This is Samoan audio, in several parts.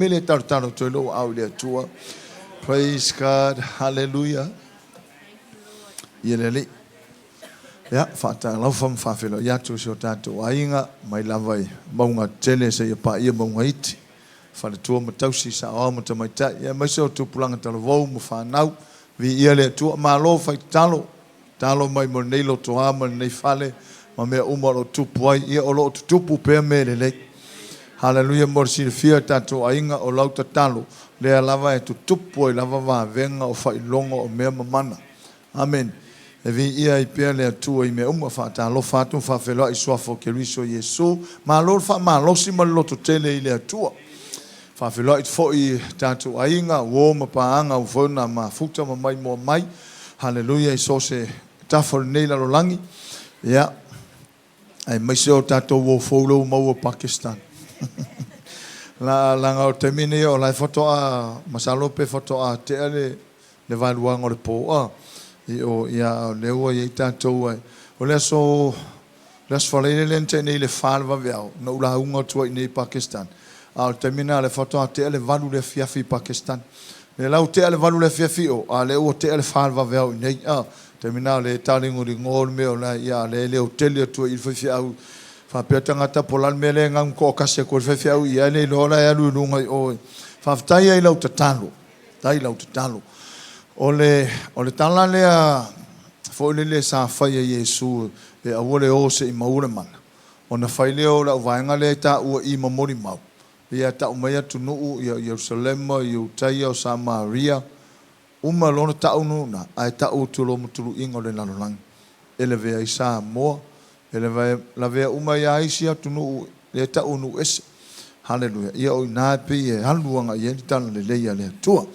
Mele talotalo atu ai lou aao i le Atua. Praise God. Hallelujah. Ia le Alii. Ia, faatalofa ma faafeiloai atu i si o tatou aiga, mai lava i mauga tetele seia paia mauga iti, faletua ma tausi, saoao ma tamaitai, ia aemaise o tupulaga talavou ma fanau. Viia le Atua. Malo fai tatalo. Tatalo mai mo lenei lotoa ma lenei fale ma mea uma o lo o tupu ai. Ia o lo o tutupu pea mea lelei. Haleluia mo le silafia e tatou aiga o lau tatalo lea lava e tutupu ai lava vavega o faailoga o mea mamana. Amene. E viia ai pea le Atua i mea uma. Faatalofa atu ma faafeiloai i Suafa o Keriso Iesu. Malo le faamalosi ma le lototele i le Atua. Faafeiloai foi i tatou aiga, uo ma paaga ua foi ona mafuta ma maimoa mai. Haleluia i so o se tafa o lenei lalolagi. Ia, aemaise o tatou uo fou lea ua maua i Pakistan. La, leaga o le taimi nei o la e faatoa, masalo pe faatoa tea le, le vaeluaga o le po, a, i o, ia, o lea ua i ai tatou, ai. O le aso, le Aso Faraile lea na tea nei i le fa le vaveao, na ou lauga atu ai i inei i Pakistan, a o le taimi lena o lea faatoa tea le valu i le afiafi i Pakistan. O lea la ua tea le valu i le afiafi i o, a o lea ua tea le fa le vaveao i inei. A, o le taimi lena o lea e taaligoligo le mea o la e, ia a o lea e leotele atu ai i i le faifeau faapea tagata po o le a le mea lea e ganu toatasi atu ai le faifeau i i ae le iloa la e alu i luga i o. Faafetai ai i lau tatalo. Faafetai i lau tatalo. O le, o le tala lea foi lele sa fai e Iesu e aua le o se i maua le mana, ona fai lea o le auvaega lea e taua i i ma molimau, ia tau mai atunuu, ia Ierusalema, Iutaia, o Samaria, uma loa ona tau nuu na, ae tau atu loa ma tuluiga o le lalolagi, e lavea ai Samoa, e lavea uma ai lava isi atunuu lea e tau o nuu ese. Haleluia. Ia o i ina e pei e alu agai ai le talalelei a le Atua.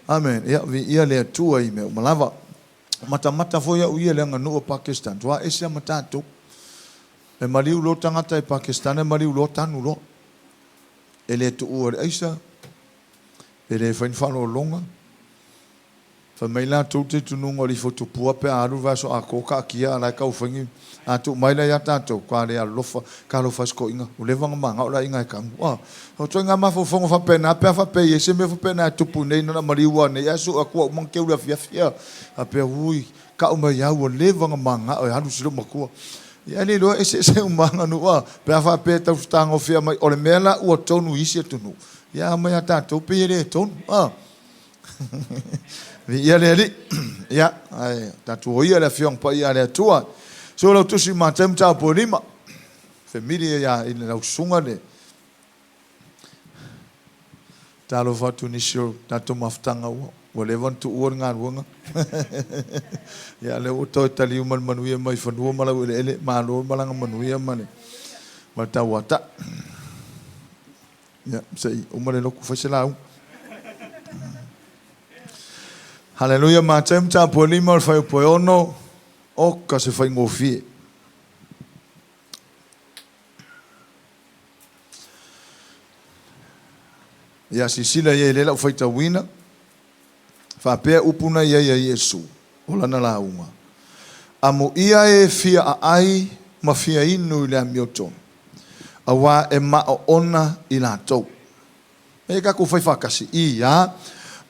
Amen. Ia, viia le Atua i mea uma lava. Matamata foi au ia i le aganuu a Pakistan, matua ese lava ma tatou. E maliu loa tagata i Pakistan, e maliu loa tanu loa. E le tuua le aisa, e le fai ni faaaloaloga. Fai mai latou te tunuga o le ifo tupua pe a alu le vaiaso atoa taatia a la e tau fai ni a tuu mai la ia tatou ka le alolofa talofa e si toeaina ua leva ona manao le aiga e tanu a o ituaiga mafaufauga faapena pe a faapea e i ai se mea faapena e tupu nei na ona maliu a nei ae sue atu ua uma ona teu le afiafi a faapea ui tau mai a ua leva ona manao e alu si lou matua ia le iloa eseese uma aganuu a pe a faapea e tau fetagofia mai o le mea la ua tonu i isi atunuu ia a mai a tatou pei e le tonu a Viia le Alii. Ia, ae tatou o ia le Afioga Paia a le Atua. So lau tusi Mateo mataupu e lima. Femili ia i lau susuga le talofa atu nisi o tatou mafutaga ua leva ona tuua le galuega. Ia lea ua toe taliu ma le manuia mai fanua ma laueleele, malo le malaga manuia ma le ma le tauatai. Ia, se i uma le lotu fai se lauga. Haleluia, Mateo mataupu e lima o le fuaiupu e ono, oka se faigofie. Ia, silasila i ai i lea lau faitauina, faapea upu na i ai a Iesu, o lana lauga. Amuia e fia aai ma fia inu i le amiotonu, auā e maoona i latou. E tatou fai faatasi, ia,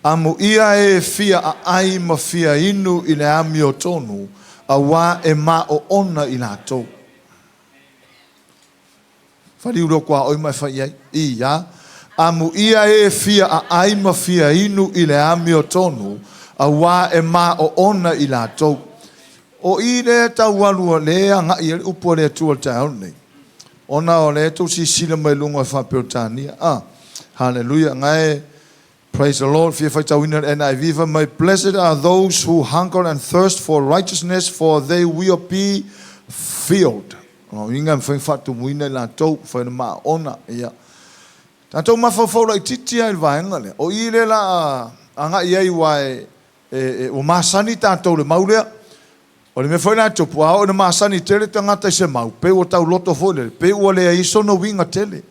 amuia e fia aai ma fia inu i le amiotonu, auā e maoona i latou. Whariu loa kua oi ma e fai ai, ia, amuia e fia aai ma fia inu i le amiotonu, auā e maoona i latou. O i lea e tau alu lea e agai ai le upu a le Atua i le taeao lenei, ona o lea e tou silasila mai i luga o le faa-Peretania. A, Haleluia! Na e, praise the Lord, fia faitauina le NIV, fai mai, Blessed are those who hunger and thirst for righteousness, for they will be filled. O lona uiga e mafai ona faatumuina i latou, mafai ona maaona, ia. Tatou mafaufau laitiiti lava i le vaega lea. O i lea o le a agai i ai aua e E, ua masani tatou i le mau lea. O le mea foi la e tupu, a oo ina masani tele tagata i se mau, pei ua tauloto foi lele, pei ua leai sona uiga tele.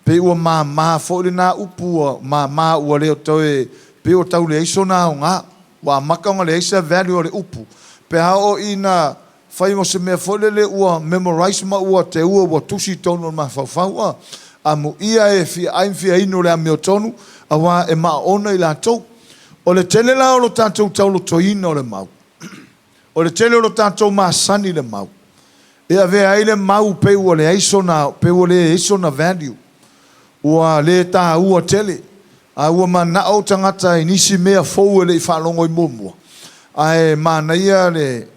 Pei ua mama foi lena upu ua mama ua le o toe, pei ua tau leai sona aoga. Ua amata ona leai se value o le upu pe a oo ina fai o se mea foi lele ua memorize ma ua teua ua tusi i totonu o le mafaufau. A, Amuia e fia ai ma fia inu le amiotonu, auā e maona i latou. O le tele la o lo tatou taolotoina o le mau, o le tele o lo tatou masani i le mau, e avea ai le mau pei ua leai sona, pei ua leai sona value, ua le taua tele, a ua manao tagata i nisi mea fou e le i faalogo ai muamua. Ae manaia le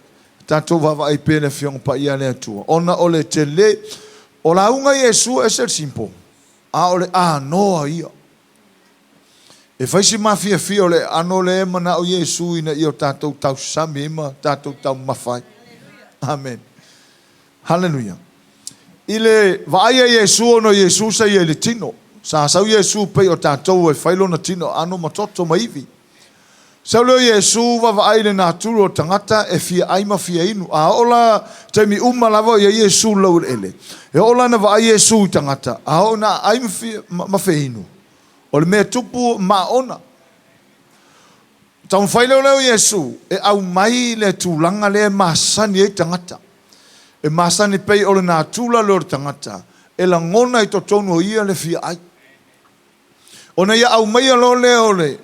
tatou vaavaai pea i le Afioga Paia a le Atua, ona o le tele o lauga a Iesu e ese le simple, a o le anoa ia. E fai si mafiafia o le aano lea e manao Iesu ina ia o tatou tausami ai ma tatou taumamafa ai. Amene. Haleluia. I le vaai a Iesu ona o Iesu sa ia i le tino. Sa sau Iesu pei o tatou e fai lona tino aano ma toto ma ivi. Sau lea o Iesu vaavaai i le natura o le tagata e fia ai ma fia inu. A oo la taimi uma lava o i ai Iesu i le laueleele, e oo la ina vaai Iesu i tagata, a oo ina aai ma fia, ma feinu, o le mea e tupu maona. Taumafai lea o Iesu e aumai le tulaga lea e masani ai tagata. E masani pei o le natura lea o le tagata e lagona i totonu o ia le fia ai. Ona ia aumaia loa lea o le,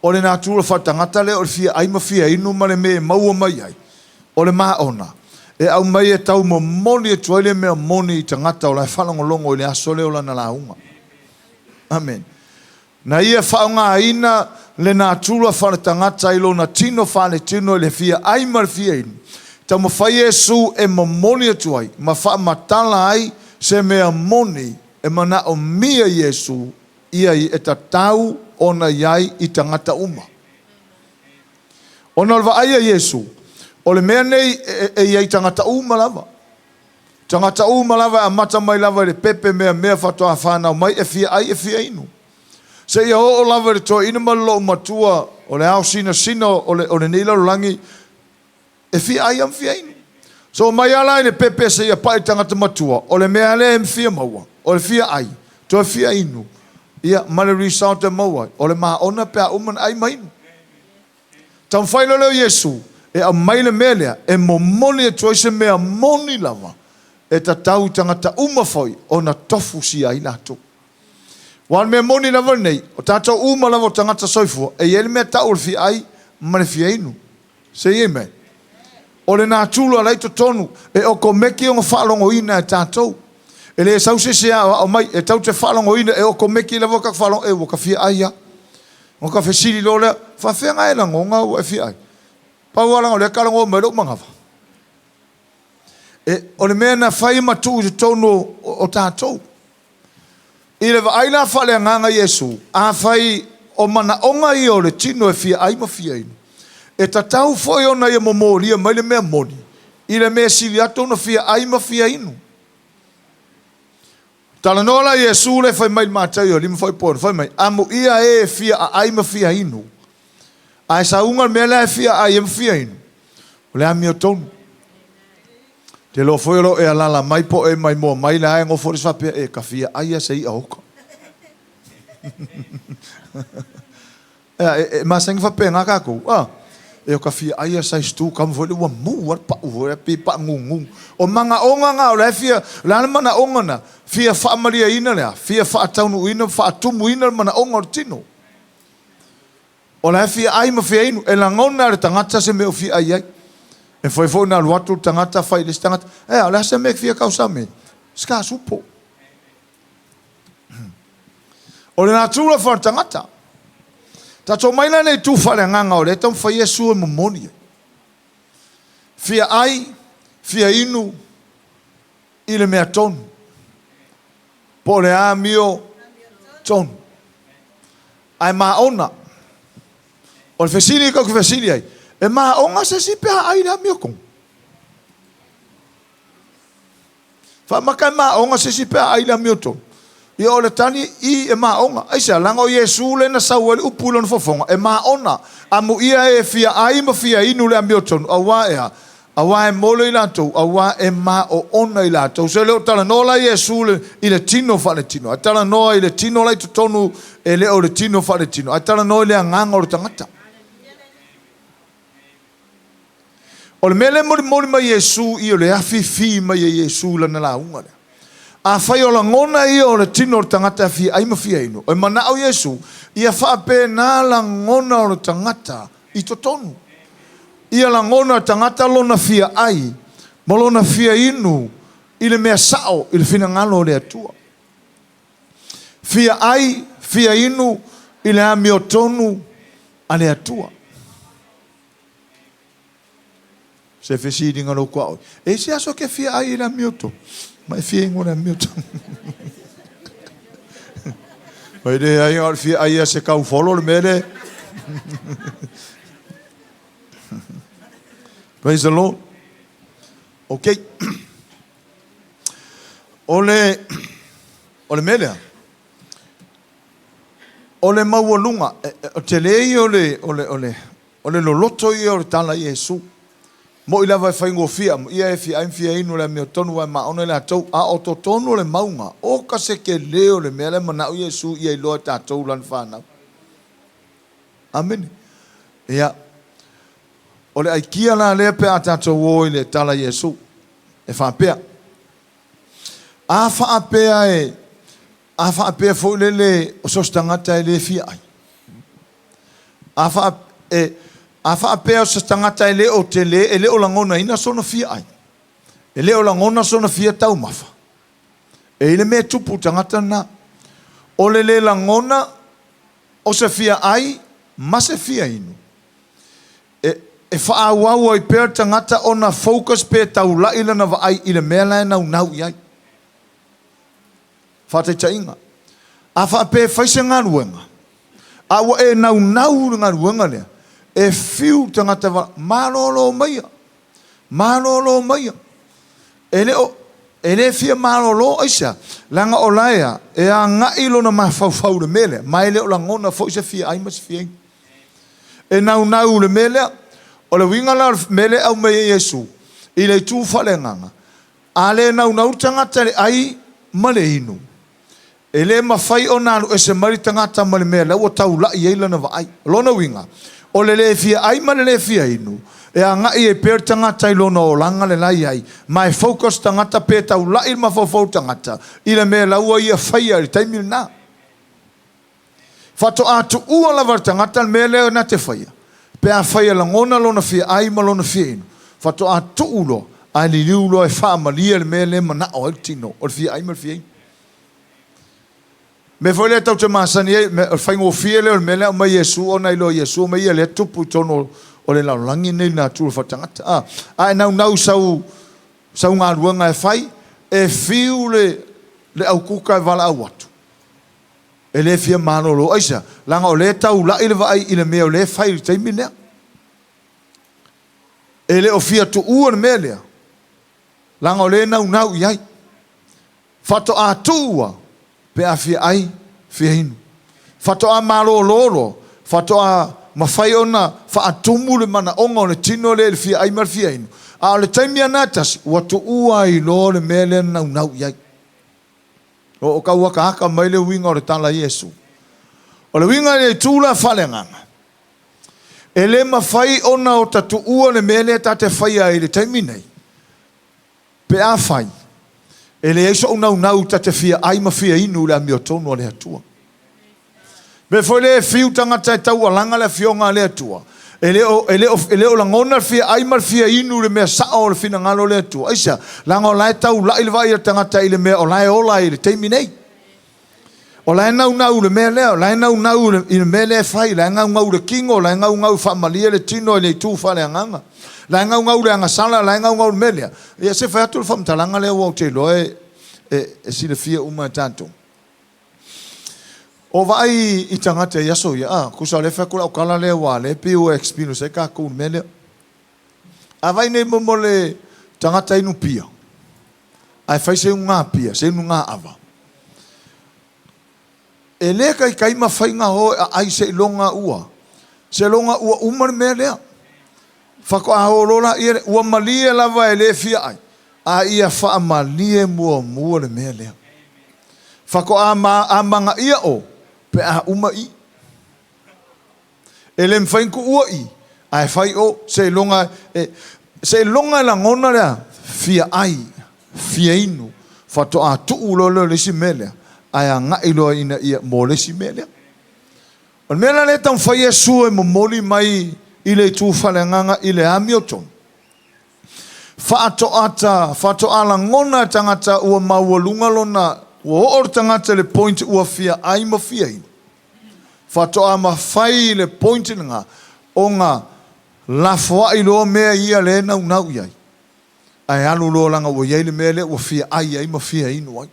o le natura faaletagata lea o le fia ai ma fia inu ma le mea e maua mai ai, o le maona, e aumai e tau momoli atu ai le mea moni i tagata o la e faalogologo i le aso lea o lana lauga. Amene. Na ia faaaogaina le natura faaletagata i lona tino faaletino i le fia ai ma le fia inu, taumafai Iesu e momoli atu ai ma faamatala ai se mea moni e manaomia Iesu ia e tatau ona i ai i tagata uma. Ona o le vaai a Iesu, o le mea nei e i ai i tagata uma lava. Tagata uma lava e amata mai lava i le pepe meamea faatoa fanau mai e fia ai e fia inu. Seia oo lava i le toeaina ma le loomatua o le ao sinasina o lenei lalolagi e fia ai lava ma fia inu. So omai lava la i le pepe seia pai i le tagata matua, o le mea lea e fia maua, o le fia ai, toe fia inu, ia ma le result e maua ai, o le maona pe a uma ona ai ma inu. Taumafai loa lea o Iesu e aumai le mea lea e momoli atu ai se mea moni lava e tatau i tagata uma foi ona tofusia ai latou. Aua o le mea moni lava lenei, o tatou uma lava o tagata soifua, e i ai le mea tau o le fia ai ma le fia inu. Say amen. O le natura la i totonu, e okomeki ona faalogoina e tatou. E le sau se isi e aoao mai, e tatou te faalogoina, e okomeki lava ta faalogo, e ua ta fia ai lava. Ona ta fesili loa lea, faafefea ona e lagona ua e fia ai? Pau lava leaga o lea e talanoa mai lou manava. E, o le mea na fai ma tuu i totonu o tatou. I le vaai la faaleagaga Iesu, afai o manaoga ia o le tino e fia ai ma fia inu, e tatau foi ona ia momolia mai le mea moni i le mea e sili atu ona fia ai ma fia inu. Talanoa la Iesu lea fai mai i le Mataio 5:6, fai mai, Amuia e e fia aai ma fia inu, ae sauga le mea lea e fia aai ai ma fia inu, o le amiotonu. Te iloa foi o lo o e alaala mai po o e maimoa mai la e nofo le isi faapea, e ta fia ai a se i'a oka. Ea, e, e masani faapena tatou, a? E o ka fia ai a size 2, kama foi le ua mu a le pau foi, pe paagugu. O manaoga na o la e fia, o le a le manaoga na? Fia faamaliaina le a? Fia faataunuuina, faatumuina le manaoga o le tino. O la e fia ai ma fia inu. E lagona e le tagata se mea o fia ai ai. E mafai foi ona alu atu le tagata fai i le isi tagata, Ea, o le a se mea e fia tausami ai? Ska supo. O le natura faale-tagata. Tatou omai la i le itu faaleagaga o lea e taumafai Iesu e momoli ai. Fia ai, fia inu i le mea tonu. Po o le amio tonu. Ae maona. O le fesili tatou te fesili ai, e maona se isi pe a ai i le amiotonu? Faamata e maona se isi pe a ai i le amiotonu? Ia o le tali, i, e maona. Aisea? Leaga o Iesu lea na sau ai le upu i lona fofoga, e maona. Amuia e fia ai ma fia inu le amiotonu, auā e a? Auā e mole i latou, auā e maoona i latou. So e le o talanoa la Iesu i le tino faaletino, ae talanoa i le tino la i totonu, e le o le tino faaletino, ae talanoa i le agaga o le tagata. O le mea lea e molimoli mai Iesu i o le afifi mai e Iesu i lana lauga lea. Afai o lagona ia o le tino o le tagata e fia ai ma fia inu, e manao Iesu ia faapena lagona o le tagata i totonu. Ia lagona e le tagata lona fia ai ma lona fia inu i le mea sao i le finagalo o le Atua. Fia ai, fia inu i le amiotonu a le Atua. Se fesiliga lou tuaoi, e se aso ke fia ai i le amiotonu? Ma e fia inu i le amiotonu. Mai le ai o le fia ai ia se kaufolo le mea lea. Praise the Lord. Okay. O le, o le mea lea, o le maualuga, o le tele ia o le, o le, o le, o le loloto ia o le tala a Iesu. Mo'i lava e faigofie a ia e fia ai ma fia inu le amiotonu ae maona i latou, a o totonu o le mauga, o ka se tele o le mea la e manao Iesu ia iloa e tatou lana fanau. Amene. Ia, o le aikia la lea pe a tatou o i le tala a Iesu, e faapea, A faapea e, a faapea foi lele o so o se tagata e le fia ai, a faa, e, a faapea o se tagata e le o tele, e le o lagonaina sona fia ai, e le o lagona sona fia taumafa, e i ai le mea e tupu i le tagata lena. O le le lagona o se fia ai ma se fia inu, E, e faaauau ai pea le tagata ona focus pe taula'i lana vaai i le mea la e naunau i ai. Faataitaiga, a faapea e fai se galuega, a ua e naunau i le galuega lea, e fiu le tagata e malolo maia, malolo maia. E le o, e le fia malolo, aisea? Leaga o la e a? E agai lona mafaufau i le mea lea, ma e le o lagona foi se fia ai ma se fia inu. E naunau i le mea lea. O le uiga la o le mea lea e aumai e Iesu i le itu faaleagaga, a le naunau le tagata i le ai ma le inu, e le mafai ona alu ese mai le tagata ma le mea la ua taulai ai lana vaai. O lona uiga, o le le fia ai ma le le fia inu, e agai ai pea le tagata i lona olaga le la e i ai, ma e focus le tagata pe taulai le mafaufau o le tagata i le mea la ua ia faia i le taimi lena. Faatoa tuua lava e le tagata le mea lea na te faia, pe afai e lagona lona fia ai ma lona fia inu, faatoa tuu loa ae liliu loa e faamalie le mea lea e manao ai le tino, o le fia ai ma le fia inu. O le mea foi lea tatou te masani ai, o le faigofie lea o le mea lea e aumai e Iesu ona e iloa e Iesu mea ia lea e tupu i totonu o le lalolagi lenei i le natura faaletagata. A, a e naunau i sau, sau galuega e fai, e fiu le, le aukuka e valaau atu, E le fia malolo. Aisea? Leaga o lea e taulai le vaai i le mea o lea e fai i le taimi lea. E le o fia tuua le mea lea, leaga o lea e naunau i ai. Faatoa tuua pe a fia ai, fia inu. Faatoa malolo loa, faatoa mafai ona faatumu le manaoga o le tino lea i le fia ai ma le fia inu. A o le taimi lava lena e tasi, ua tuua ai loa le mea lea na naunau i ai. O tau akaaka mai le uiga o le tala a Iesu. O le uiga i le itu la faaleagaga, e le mafai ona ota tuua le mea lea ta te faia ai i le taimi nei, pe afai e leai so'u naunau ta te fia ai ma fia inu i le amiotonu a le Atua. Mea foi lea e fiu tagata e taualaga le Afioga a le Atua, e le o, e le o, e le o lagona le fia ai ma le fia inu i le mea sao o le finagalo o le Atua. Aisea? Leaga o la e taulai le vaai a le tagata i le mea o la e ola ai i le taimi nei. O la e naunau i le mea lea, o la e naunau i le, i le mea lea e fai, o la e naunau i le tino, o la e naunau e faamalie le tino i le itu faaleagaga. O la e naunau i le agasala, o la e naunau i le mea lea. Ia se i fai atu le faamatalaga lea aua ou te iloa e, e, e silafia uma e tatou. O vaai i tagata i aso ia, a, tusa o lea e fai atu lau tala lea aua o lea e pei ua experience ai tatou i le mea lea. A vaai nei mo mo le tagata inu pia, ae fai se inuga pia, se inuga ava, e le taitai mafai ona o e aai seiloga ua, seiloga ua uma le mea lea. Faatoa o loa laia lea, ua malie lava e le fia ai, a ia faamalie muamua le mea lea. Faatoa amanaia o pe a uma i. E le mafai ona tuua i, ae fai o, seiloga e, seiloga e lagona le a? Fia ai, fia inu. Faatoa tuu loa lea o le isi mea lea, ae agai loa ina ia mo le isi mea lea. O le mea la lea e taumafai Iesu e momoli mai i le itu faaleagaga i le amiotonu, faatoa faatoa lagona e tagata ua maualuga lona, ua oo le tagata i le point ua fia ai ma fia inu, faatoa mafai le point lena ona lafoai loa mea ia lea e naunau i ai, ae alu loa leaga ua i ai le mea lea ua fia ai ai ma fia inu ai.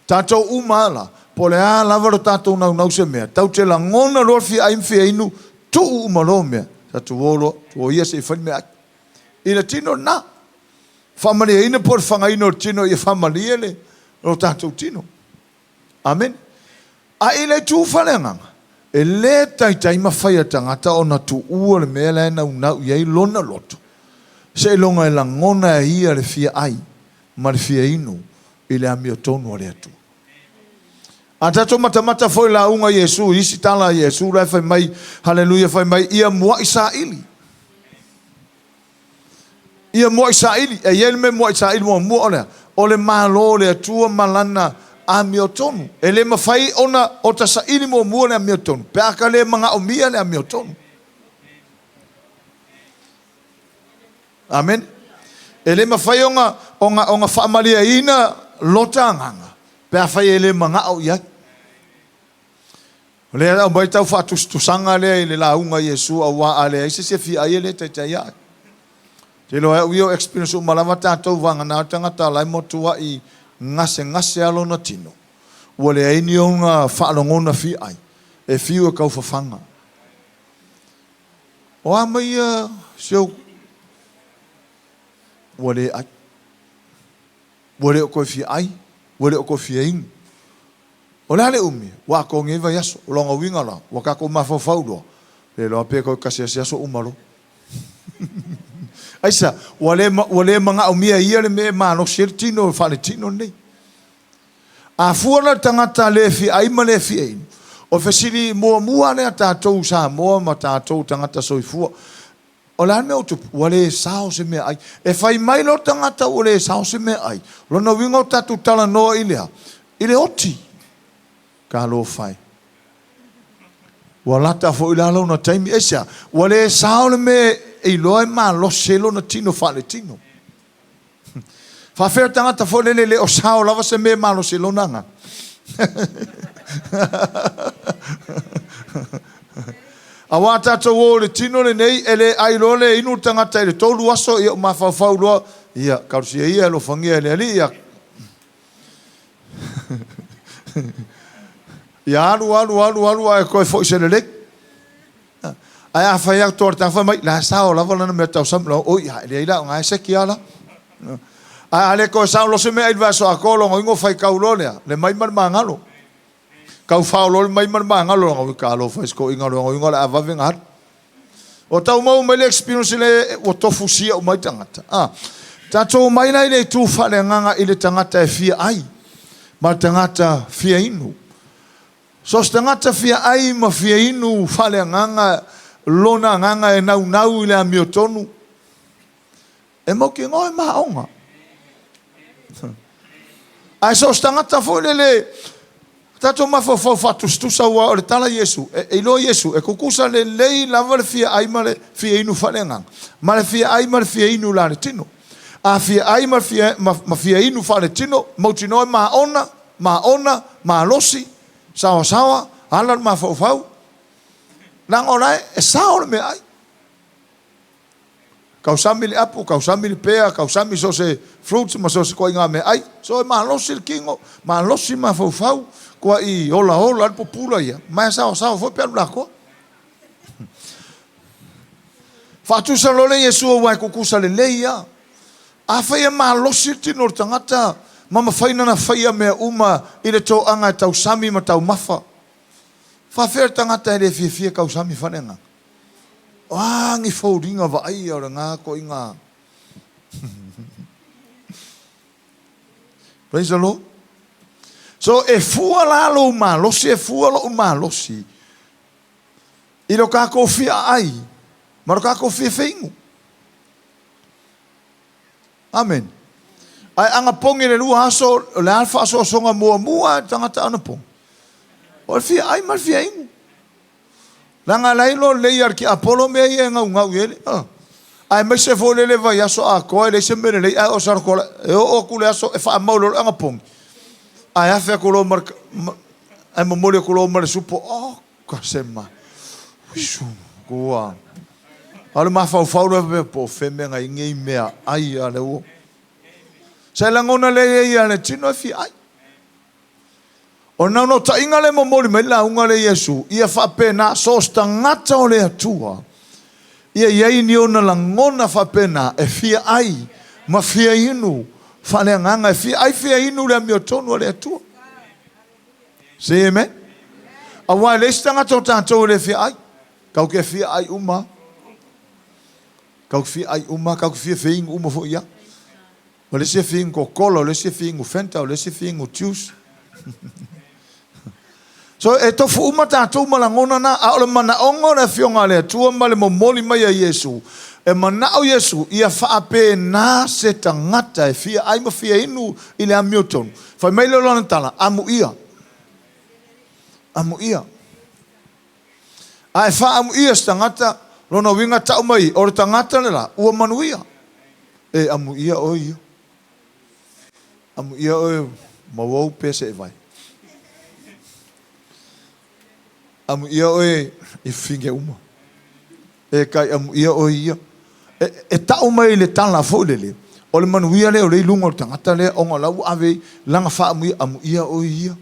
Tatou uma lava la, po o le a lava lo tatou naunau i se mea, tatou te lagona loa le fia ai ma fia inu, tuu uma loa mea, tatou o loa, tuu ia se i fai le meaai. I le tino lena, faamalieina po o le fagaina o le tino ia faamalie le lo tatou tino. Amene. A i le itu faaleagaga, e le taitai mafai e le tagata ona tuua le mea la e naunau i ai lona loto, seiloga e lagona e ia le fia ai ma le fia inu i le amiotonu a le Atua. A tatou matamata foi i lauga a Iesu, i isi tala a Iesu la e fai mai, haleluia, fai mai, ia muai saili. Ia muai saili. E i ai le mea muai saili muamua o le a? O le Malo o le Atua ma Lana amiotonu. E le mafai ona ota saili muamua le amiotonu pe a ka le manaomia le amiotonu. Amene. E le mafai ona, ona, ona faamalieina lota agaga pe afai e le manao i ai. O lea e aumai tau faatusatusaga lea i le lauga a Iesu auā a leai se isi e fia ai e le taitai ae. Ou te iloa e au ia o experience uma lava tatou vagana le tagata la e matuai gasegase lava lona tino ua leai ni ona faalogona fia ai e fiu e tau fafaga. O a mai ia si ou ua le ai. Ua le o toe fia ai, ua le o toe fia inu. O le a le umi? Ua atoa nei vaiaso. O lona uiga la, ua tatou mafaufau loa, le iloa pe toe tasi lava si aso uma loa. Aisea? Ua le, ua le manaomia e ia le mea e malosi ai le tino faaletino lenei. A fua la le tagata le fia ai ma le fia inu, o le fesili muamua lea a tatou Samoa ma tatou tagata soifua, O le a le mea ua tupu? Ua le sao se meaai. E fai mai loa le tagata ua le sao se meaai, o lona uiga ua tatou talanoa i le a? I le oti. Talofa e. Ua lata foi la lona taimi. Aisea? Ua le sao le mea e iloa e malosi ai lona tino faaletino. Faafefea le tagata foi lele e le o sao lava se mea e malosi ai lona agaga? Aua a tatou o i le tino lenei, e le ai loa le inu le tagata i le tolu aso, ia ua mafaufau loa, ia, talosia ia e alofagia e le Alii, ia. Ia alu, alu, alu, alu, ae toe foi se lelei. Ae a fai atu a le tagata fai mai, la e sao lava lana mea tausami, la, oi, e leai la, o na e seki lava la. Ae a le toe sao loa se mea i le vaiaso atoa, lona uiga ua faitau loa lea, le mai ma le magalo. Tau fao loa le mai ma le magalo, lona uiga, talofa i si toeaina, lona uiga o le a vave ona alu. Ua tau maua mai le experience le ua tofusia uma ai tagata. Ah, tatou omai la i le itu faaleagaga i le tagata e fia ai ma le tagata fia inu. So o se tagata fia ai ma fia inu faaleagaga lona agaga e naunau i le amiotonu, e mautinoa e maona. Ae so o se tagata foi lele tatou mafaufau faatusatusa aua o le tala a Iesu, e iloa Iesu e tutusa lelei lava le fia ai ma le fia inu faaleagaga ma le fia ai ma le fia inu la le tino. A fia ai ma le ma fia inu faaletino, mautinoa e maona, maona, malosi, saoasaoa, ala le mafaufau, leaga o la e sao le meaai. Tausami le apu, tausami le pea, tausami so o se fruits ma so o se ituaiga meaai. So e malosi le tino, malosi mafaufau, tuai olaola ai le pupula ia, ma e saoasaoa foi pe alu i le atoa. Faatusa loa lea Iesu aua e tutusa lelei lava. Afai e malosi le tino o le tagata ma mafai ona faia mea uma i le toaga e tausami ma taumafa, faafefea le tagata e le fiafia e tausami faaleagaga? O a ni foliga vaaia o lena ituaiga? Praise the Lord. So e fua la lou malosi, e fua lou malosi i lo tatou fia aai ma lo tatou fia feinu. Amene. Ae anapogi i le 2 aso, o le a le faasoasoga muamua a le tagata anapogi? O le fia ai ma le fia inu. Leaga la e iloa lelei e le tiapolo mea ia e naunau i ai le, aemaise foi lele vaiaso atoa e leai se mea lelei, ae oo e oo atu le aso e faamau loa le anapogi, ae afe atu loa ma le, ae momoli atu loa ma le supo, oka se ma, uisu, ua. A o le mafaufau loa faapea, po o fea mea na i ai nei meaai a le ua. Sa e lagona lelei ai le tino e fia ai. O le naunautaiga lea e momoli mai le lauga lea e Iesu, ia faapena, so o se tagata o le Atua, ia i ai ni ona lagona faapena e fia ai ma fia inu faaleagaga, e fia ai fia inu le amiotonu a le Atua. Say amen. Aua e leai se tagata o tatou e le fia ai. Tatou te fia ai uma. Tatou te fia ai uma, tatou te fia feinu uma foi ia. O le isi e fia inu Coca-Cola, o le isi e fia inu Fanta, o le isi e fia inu juice. So e tofu uma tatou ma lagona na, a o le manaoga o le Afioga a le Atua ma le momoli mai a Iesu, e manao Iesu ia faapena se tagata e fia ai ma fia inu i le amiotonu. Fai mai lea o lana tala, amuia. Amuia. A e faaamuia se tagata, lona uiga tau mai, o le tagata le la, ua manuia. E amuia oe ia. Amuia oe maua ou pese e vai. Amuia oe i fige uma. E kai amuia oe ia. E tau mai le tala foi lele, o le manuia lea o lea i luga o le tagata lea, ona o la ua ave i lana faaamuia, amuia oe ia.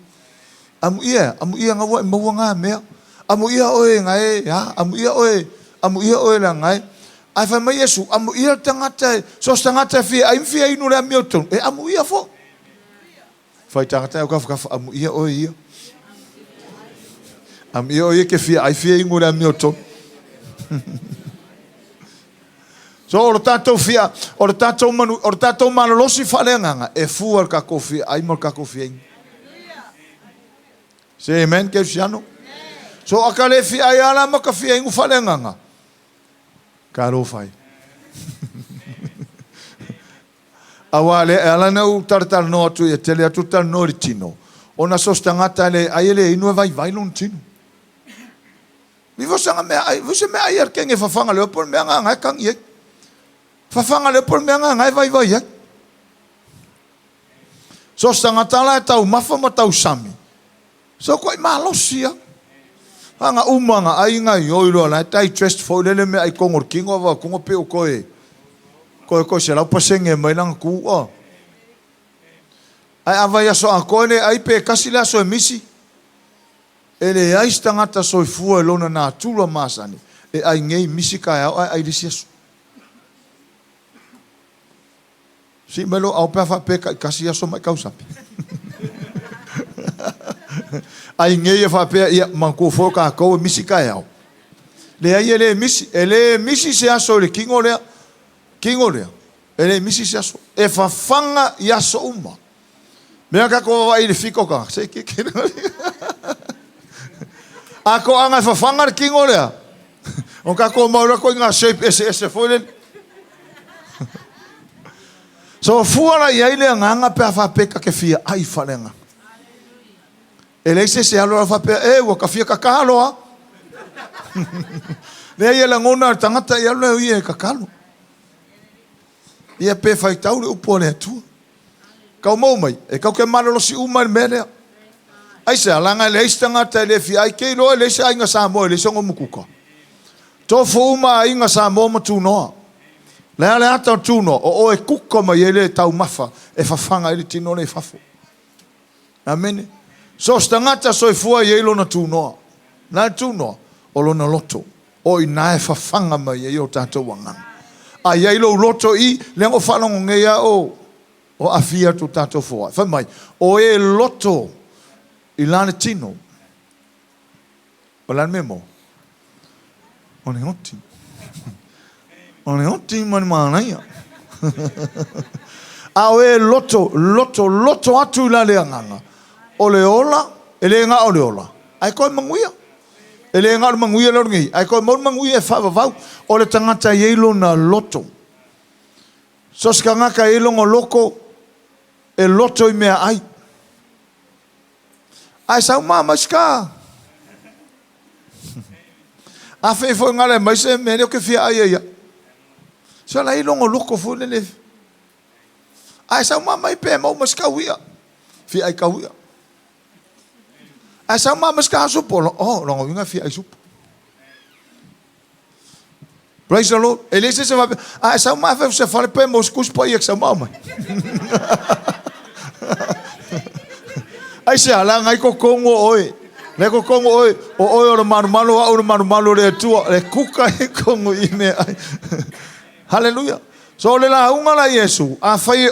Amuia, amuia na ua e maua na mea. Amuia oe na e a, amuia oe, amuia oe leaga e. Ae fai mai Iesu, amuia le tagata e, so o se tagata e fia ai ma fia inu i le amiotonu, e amuia foi. Fai tagata e au tafatafa, amuia oe ia. Amuia oe ia ke fia ai fia inu i le amiotonu. So o le tatou fia, o le tatou manu, o le tatou malolosi faaleagaga e fua i le tatou fia ai ma le tatou fia inu. Say amen, Kerisiano. So a ka le fia ai ala ma ka fia inu faaleagaga, talofa e. Aua lea e ala ona ou talatalanoa atu ia tele atu le talanoa i le tino, ona so o se tagata e le ai e le inu e vaivai lona tino. Ivo se mea ai, se mea ai a le kenge fafaga leo po o le mea nga e kagi ai. Fafaga leo po o le mea nga e vaivai ai. So o se tagata la e taumafa ma tausami, so koʻi malosi ia. Aga uma nga ai nga i oi loa la e digest foi lele mea ai tonu o le tino ava tunga pe o koe koe koe 100% mai lana tu a. Ae a vaiaso atoa e le ai pe tasi le aso e misi, e leai se tagata soifua i lona natura masani e ai nei misi taeao ae ai le isi aso. Sii mai lou ao pe a faapea e taitasi aso ma e tausami. Ai nei e faapea, ia, manatua foi o tatou e misi taeao. Leai e le misi, e le misi se aso i le tino lea, tino lea, e le misi se aso. E fafaga i aso uma. Mea tatou vaavaai i le fika o tagata, se ke ke. A toaga e fafaga le tino lea, o tatou mau loa ituaiga shape eseese foi lele. So fua la i ai le agaga pe a faapea ta te fia ai faaleagaga. E leai se isi e alu alu faapea, e ua ta fia tatalo a. Leai e lagona e le tagata e alu lea o ia e tatalo. Ia pe faitau le upu a le Atua. Kau mau mai, e kau ke malolosi uma i le mea lea. Aisea, leaga e leai se tagata e le fia ai, ke iloa e leai se aiga Samoa e leai se ona umukuka. Tofu uma aiga Samoa ma Tunoa. Le a le ata o Tunoa, o oe kuka mai ai le taumafa e fafaga ai le tino lea i fafo. Amene. So o se tagata soifua e i ai lona tunoa. Na le tunoa, o lona loto. O i ina e fafaga mai ai o tatou agaga. A i ai lou loto i, leaga o faalogo nei lava o, o aafia atu o tatou foai. Fai mai, o e loto i la le tino. O le a le mea mo? O le oti. O le oti ma le manaia. A o e loto, loto, loto atu i la le agaga, o le ola, e le na o le ola, ae koe manuia. E le na o le manuia lea o lenei, ae koe mau le manuia e faavavau. O le tagata e i ai lona loto. So o se tagata e i ai lona loto, E loto i meaai. Ae sau ma mai ska. A fei foi ngale mai se mea leo ke fia ai ia. So la i longo loko foi le le. Ae sau ma mai pe mau ma ska uia. Fia ai ka uia. Ae sau ma mai ska supo. Oh, longo winga fia ai supo. Praise the Lord. E le se se faapea, a e sau mai afai se fale pe mo se kusi paia ke sau mau mai. Ai se ala ngai ko kongo oe. Le ko kongo oe, o oe o le malumalu au le malumalu le Atua, le kuka i kongo i me ai. Hallelujah. So le lauga la Iesu, afai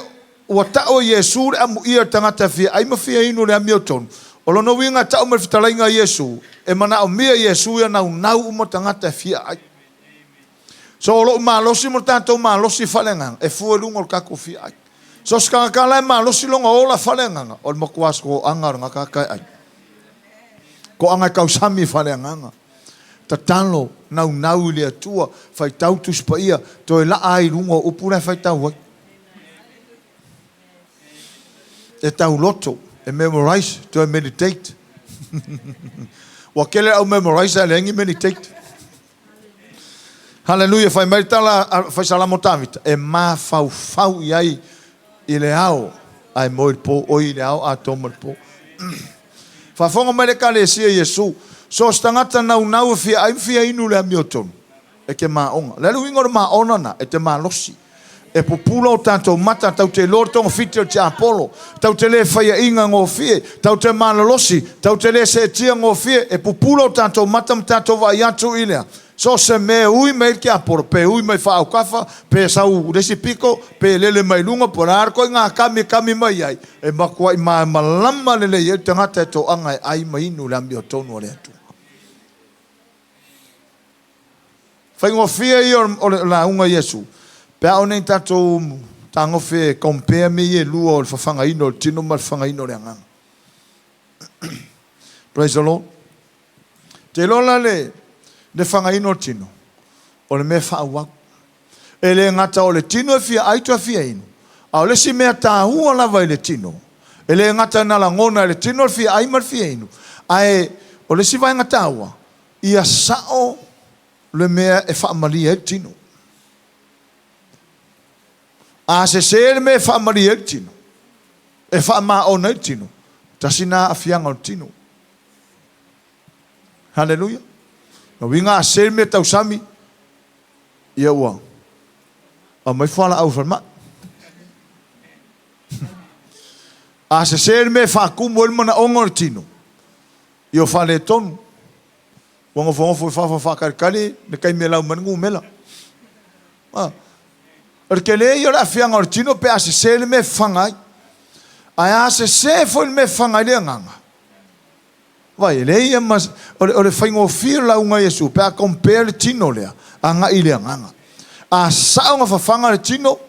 Ua ta'u e Iesū le amuia o le tagata e fia ai ma fia inu le amiotonu. O lona uiga e ta'u mai le fetalaiga a Iesū, e manaomia e Iesū ia naunau uma tagata e fia ai. So o lo'u malosi ma lo tatou malosi faaleagaga e fua i luga o le tatou fia ai. So se tagata la e malosi lona ola faaleagaga, o le matua toaga o le tagata e ai. Toaga e tausami faaleagaga. Tatalo, naunau i le Atua, faitau Tusi Paia, toe laa ai i luga o upu la e faitau ai. E tauloto, e memorize, toe meditate. Ua tele au memorize ae leai ni meditate. Haleluia, fai mai le tala a fai Salamo Tavita, e mafaufau i ai i le ao, ae moe i le po, oi i le ao atoa ma le po. Faafofoga mai le Ekalesia i Iesu, so o se tagata naunau e fia ai ma fia inu le amiotonu, e te maona. O le a le uiga o le maona na? E te malosi. E pupula o tatou mata, tau te iloa le togafiti o le tiapolo, tau te le faiaina gofie, tau te malolosi, tau te le seetia gofie, e pupula o tatou mata ma tatou vaai atu i lea. So o se mea e ui mai ai le tiapolo, pe ui mai faaukafa, pe sau i le isi pito, pe lele mai luga, po o le a le ituaiga kami e kami mai ai, e matuai malamalama lelei ai le tagata e toaga e ai ma inu le amiotonu a le Atua. Faigofie ia o le lauga a Iesu, pe a o nei tatou tagofi e compare mea ia e lua o le fafagaina o le tino ma le fafagaina o le agaga. Praise the Lord. Te iloa la le, le fagaina o le tino, o le mea faaauau. E le gata o le tino e fia ai toe fia inu, a o le isi mea taua lava i le tino, e le gata ina lagona e le tino le fia ai ma le fia inu, ae o le isi vaega taua, Ia sao le mea e faamalie ai le tino. A sese le mea e faamalie ai le tino, e faamaona ai le tino, tasi na aafiaga o le tino. Haleluia. Na uiga a sese le mea tausami, ia ua aumai fualaau i falemai. A sese le mea e faatumu ai le manaoga o le tino, Ia o faaletonu. Ua nofonofo i fafo faatalitali le taimi e lau mai le numera. A. O le tele ia o le aafiaga o le tino pe a sese le mea e fafaga ai. Ae a sese foi le mea e fafaga ai le agaga, vai, e leai ia ma, o le, o le faigofie o le lauga a Iesu pe a compare le tino lea agai i le agaga. A sao na fafaga le tino,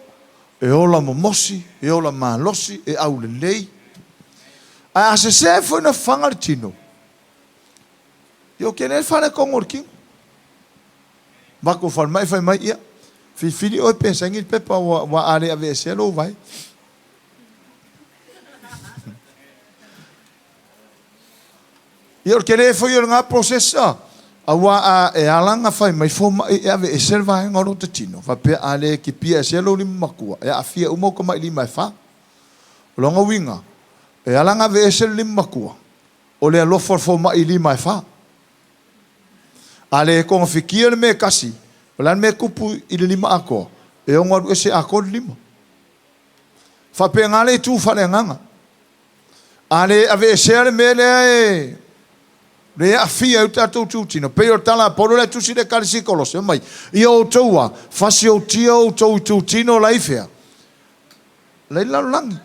e ola momosi, e ola malosi, e aulelei. Ae a sese foi na fafaga le tino, ia o kele le faaletonu o le tino. Avatu i le falemai fai mai, ia, filifili oe pe saini le pepa ua a le aveesea lou vae. Ia o le tele foi o lena process aua a e ala ona fai mai fomai e aveese le vaega o lota tino, faapea a le kipia esea lou lima matua, e aafia uma ou tamailima e fa. O lona uiga, e ala ona aveese le lima matua, o le alofa o le fomai i lima e fa. A le togafitia le mea e tasi, o le a le mea e tupu i le lima atoa? E ono alu ese atoa le lima. Faapena le itu faaleagaga. A le aveesea le mea lea e le aafia ai o tatou itutino, pei o le tala a Paulo lea e tusi i le Ekalesia i Kolose, fai mai, Ia outou a, fasiotia outou itutino la i fea? La i le lalolagi.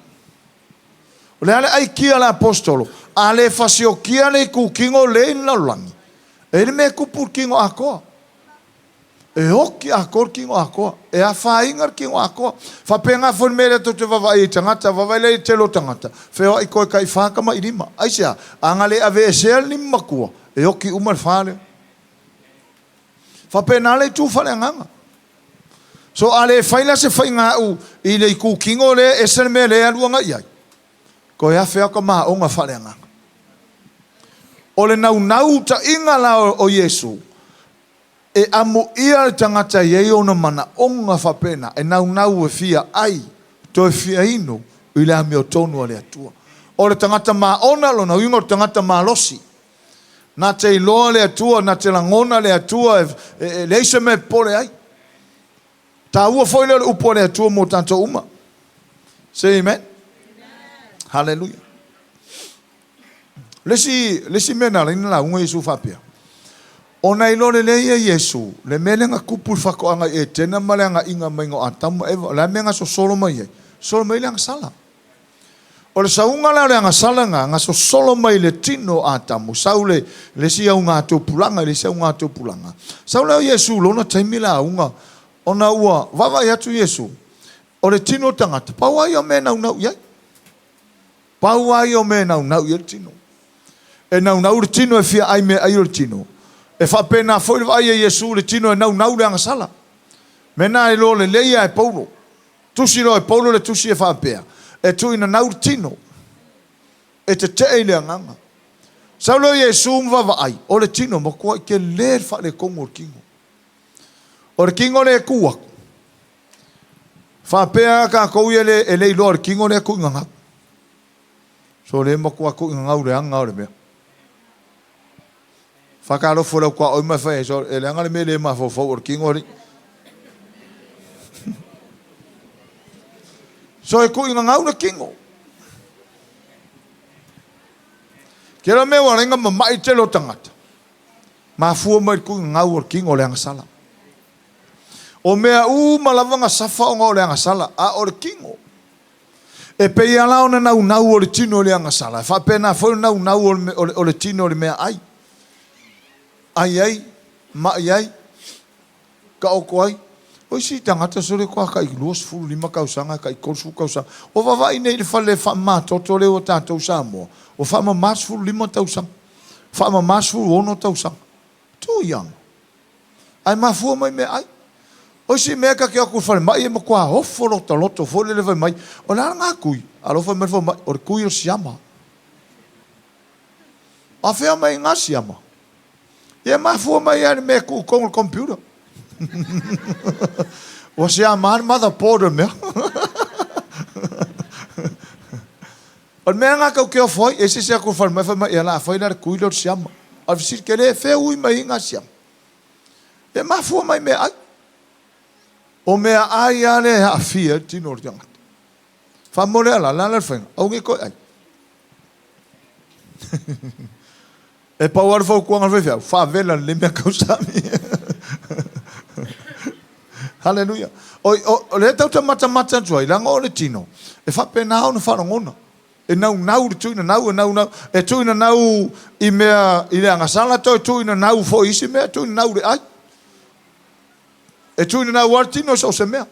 O le a le aikia a le aposetolo? A le fasiokia le itutino le i le lalolagi, e i ai le mea e tupu i le tino atoa. E oki atoa le tino atoa. E afaina le tino atoa. Faapena foi le mea lea tou te vaavaai ai i tagata, vaavaai lea i le tele o tagata, feoai toe taifa tamailima. Aisea? A na le aveesea le lima matua, e oki uma le fa lea. Faapena le itu faaleagaga. So a le fai la se faiga aʻu i le itutino lea, ese le mea lea e alu agai i ai. Toe afe lava ka maoga faaleagaga. O le naunautaiga la o Iesu, e amuia le tagata e i ai ona manaoga faapena, e naunau e fia ai, toe fia inu i le amiotonu a le Atua. O le tagata maona, lona uiga o le tagata malosi. Na te iloa le Atua, na te lagona le Atua, e leai se mea e popole ai. Taua foi lea o le upu a le Atua mo tatou uma. Say amen. Hallelujah. Le isi, le isi mea na ala ai ona lauga Iesu faapea, ona e iloa lelei e Iesu le mea lea na tupu i le faatoaga i Etena ma le agaiga maiga o Atamu ma Eva. O le a le mea na sosolo mai ai? Sosolo mai ai le agasala. O le sauga la o le agasala lena, na sosolo mai i le tino o Atamu, sau le, le isi augatupulaga i le isi augatupulaga. Sau lea o Iesu i lona taimi lauga, ona ua vaavaai atu Iesu, o le tino o le tagata, pau lava ia o mea e naunau i ai. Pau lava ia o mea e naunau i ai le tino. E naunau le tino e fia ai meaai o le tino. E faapena foi le vaai a Iesu i le tino e naunau le agasala. Mea na e iloa lelei lava e Paulo. Tusi loa e Paulo le tusi e faapea, E tuuinanau le tino, e tetee i le agaga. Sau lea o Iesu ma vaavaai, o le tino, matuai tele le faaletonu o le tino. O le tino lea e tu atu, faapea lava tatou ia e le iloa o le tino lea e tuuinanau. So o lea e matua tuuinanau leaga lava o le mea. Faatalofa i lau tuaoi ma e fai ai, so e leaga le mea e le mafaufau o le tino alii. So e tuuinanau le tino. Tele mea ua ala ai ona mama'i le tele o tagata, mafua mai i le tuuinanau o le tino o le agasala. O mea uma lava na safa ona o le agasala, a o le tino, E pei lava la ona naunau o le tino i le agasala, e faapena foi le naunau o le tino i le meaai. Ai ai, mai ai, taoto ai. O isi tagata sole toa tai 25 tausaga, tai 30 tausaga. Ua vaavaai nei i le fale faamamatoto lea ua tatou i Samoa, ua faamama 15 tausaga, faamama 16 tausaga. Too young. Ae mafua mai meaai. O isi mea ta te o atu i le falemai e matua ofo lota loto foi lele fai mai, o le a lena tui? Alofa mai le fomai, o le tui o le siama. A fea mai na siama? Ia e mafua mai lava i le mea e tuu i totonu o le computer. Ua siama lava le motherboard o le mea. O le mea lena tatou te ofo ai, e ese se atu i le falemai fai mai, ia o le a fai la le tui lea o le siama. A o le fesili tele, e fea ui mai ai na siama? E mafua mai meaai. O meaai lava lea e aafia ai le tino o le tagata. Faamolemole a la, le a la le faiga? Aua ne i toe ai. E pau lava le fautuaga a le faifeau, faavela lelei meatausami. Haleluia. O, o, o lea tatou te matamata atu ai, leaga o le tino, e faapena ona faalogona. E naunau le tuuinanau, e naunau, e tuuinanau i mea i le agasala, toe tuuinanau foi i isi mea, tuuinanau i le ai. E tuuinanau lava le tino i so o se mea.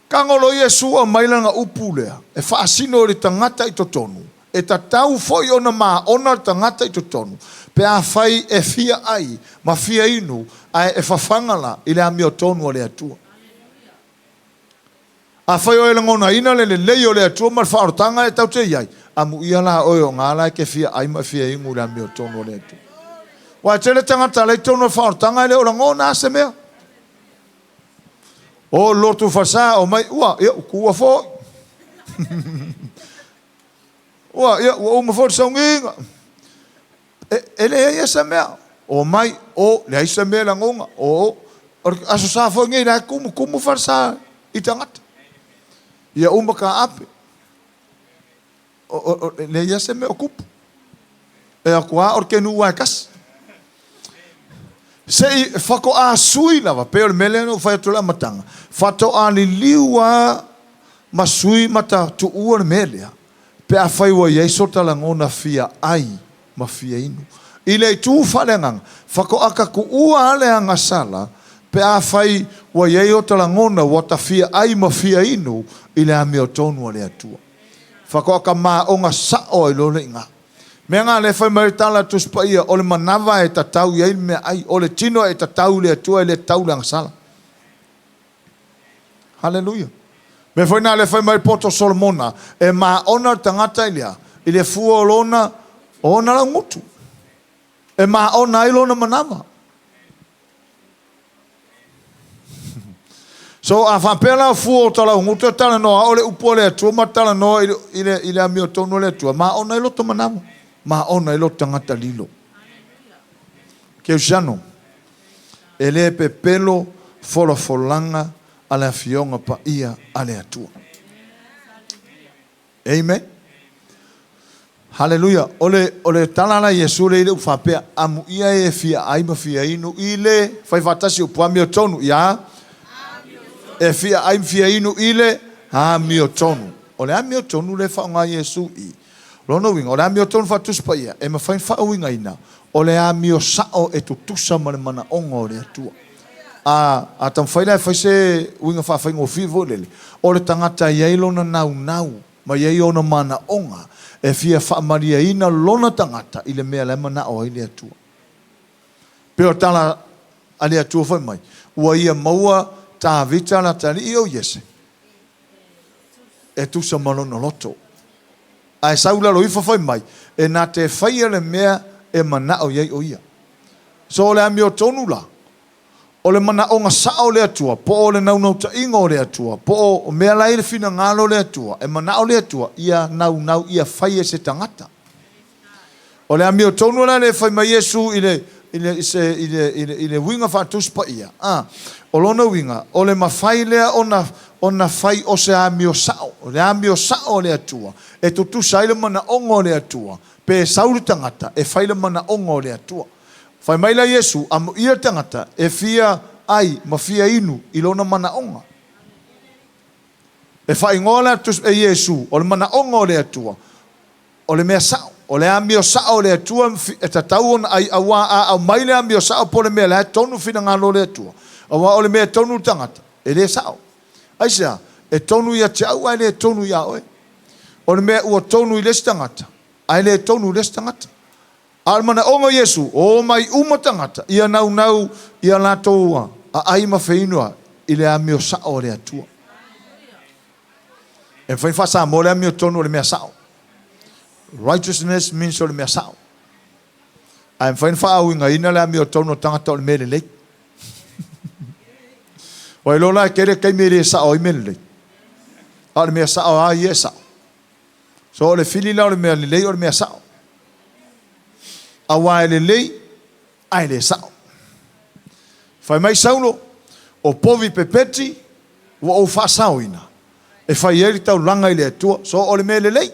Tago loa Iesu aumai lana upu lea e faasino i le tagata i totonu, e tatau foi ona maona le tagata i totonu pe afai e fia ai ma fia inu ae e fafaga la i le amiotonu a le Atua. Afai o e lagonaina le lelei o le Atua ma le faaolataga e tatou te i ai, amuia la oe o ga la e te fia ai ma e fia inu i le amiotonu a le Atua. Aua e tele tagata la i totonu o le faaolataga e le o lagona lava se mea. O lotu falesa o mai, ua, ia, ua tuua foi. Ua, ia, ua uma foi le sauniga. E, e leai lava se mea. O mai, o, leai se mea e lagona. O, o le Aso Sa foi nei, la e tumu, tumu falesa i tagata. Ia uma taape. O, o, o, leai lava se mea o tupu. E atu lava o le kenu lava e tasi. Se i faatoa sui lava, pei o le mea lea na ou fai atu i le amataga, faatoa liliu lava ma sui ma ta tuua le mea lea, pe afai ua i ai so ta lagona fia ai ma fia inu. I le itu faaleagaga, faatoa ta tuua lava le agasala pe afai ua i ai o ta lagona ua ta fia ai ma fia inu i le amiotonu a le Atua. Faatoa ta maoga sao ai loa le iga. Mea na lea e fai mai ai le tala a le Tusi Paia, o le manava e tatau i ai le meaai, o le tino e tatau i le Atua e le tatau i le agasala. Haleluia. Mea foi na lea e fai mai le poto Solomona, e maona le tagata i lea, I le fua o lona, o ona laugutu. E maona ai lona manava. So a faapea la o fua o talaugutu e talanoa o le upu a le Atua ma talanoa i le amiotonu a le Atua, maona ai lota manava, maona ai lota tagata lilo. Keusiano, e le pepelo folafolaga a le Afioga Paia a le Atua. Amen. Haleluia. O le tala la Iesu lea i le upu faapea, amuia e fia ai ma fia inu i le fai faatasi upu amiotonu. Ia? E fia ai ma fia inu i le amiotonu. O le amiotonu lea e faaaoga Iesu i. Lona uiga, o le amiotonu faatusi paia, e mafai ona faauigaina, o le amio sao e tutusa ma le manaoga o le Atua. A taumafai la e fai se uiga faafaigofie foi lele, o le tagata e i ai lona naunau ma i ai ona manaoga e fia faamalieina lona tagata i le mea la e manao ai le Atua. Pei o le tala a le Atua fai mai, ua ia maua Tavita le atalii o Iese e tusa ma lona loto. Ae sau i lalo ifo fai mai, e na te faia le mea e manao i ai o ia. So o le amiotonu la, o le manaoga sao o le Atua, po o le naunautaiga o le Atua, po o mea la e i le finagalo o le Atua, e manao le Atua ia naunau ia fai e se tagata. O le amiotonu la lea e fai mai Iesu i le i le se i le i le i le uiga faatusi paia, a, o lona uiga, o le mafai lea ona ona fai o se amio sao, o le amio sao a le Atua, e tutusa ai le manaoga o le Atua, pe sau le tagata e fai le manaoga o le Atua. Fai mai la Iesu, amuia le tagata e fia ai ma fia inu i lona manaoga. E faaigoa la e Iesu, o le manaoga o le Atua, o le mea sao, o le amio sao o le Atua e tatau ona ai, auā a aumai le amio sao po o le mea la e tonu finagalo o le Atua, auā o le mea e tonu i le tagata, e le sao. Aisea? E tonu ia te au ae le tonu iā oe. O le mea ua tonu i le isi tagata, ae le tonu i le isi tagata. A o le manaoga o Iesu, omai uma tagata ia naunau ia latou aai ma feinu i le amio sao a le Atua. E mafai ona faa-Samoa le amiotonu o le mea sao. Righteousness means o le mea sao. Ae mafai ona faauigaina le amiotonu o le tagata o le mea lelei. Ua iloa la e tele taimi e le sao ai mea lelei. A o le mea sao lava ia e sao. So o le fili la o le mea lelei o le mea sao. Aua e lelei ae le sao. Fai mai Saulo, O povi pepeti ua ou faasaoina e fai ai le taulaga i le Atua. So o le mea lelei.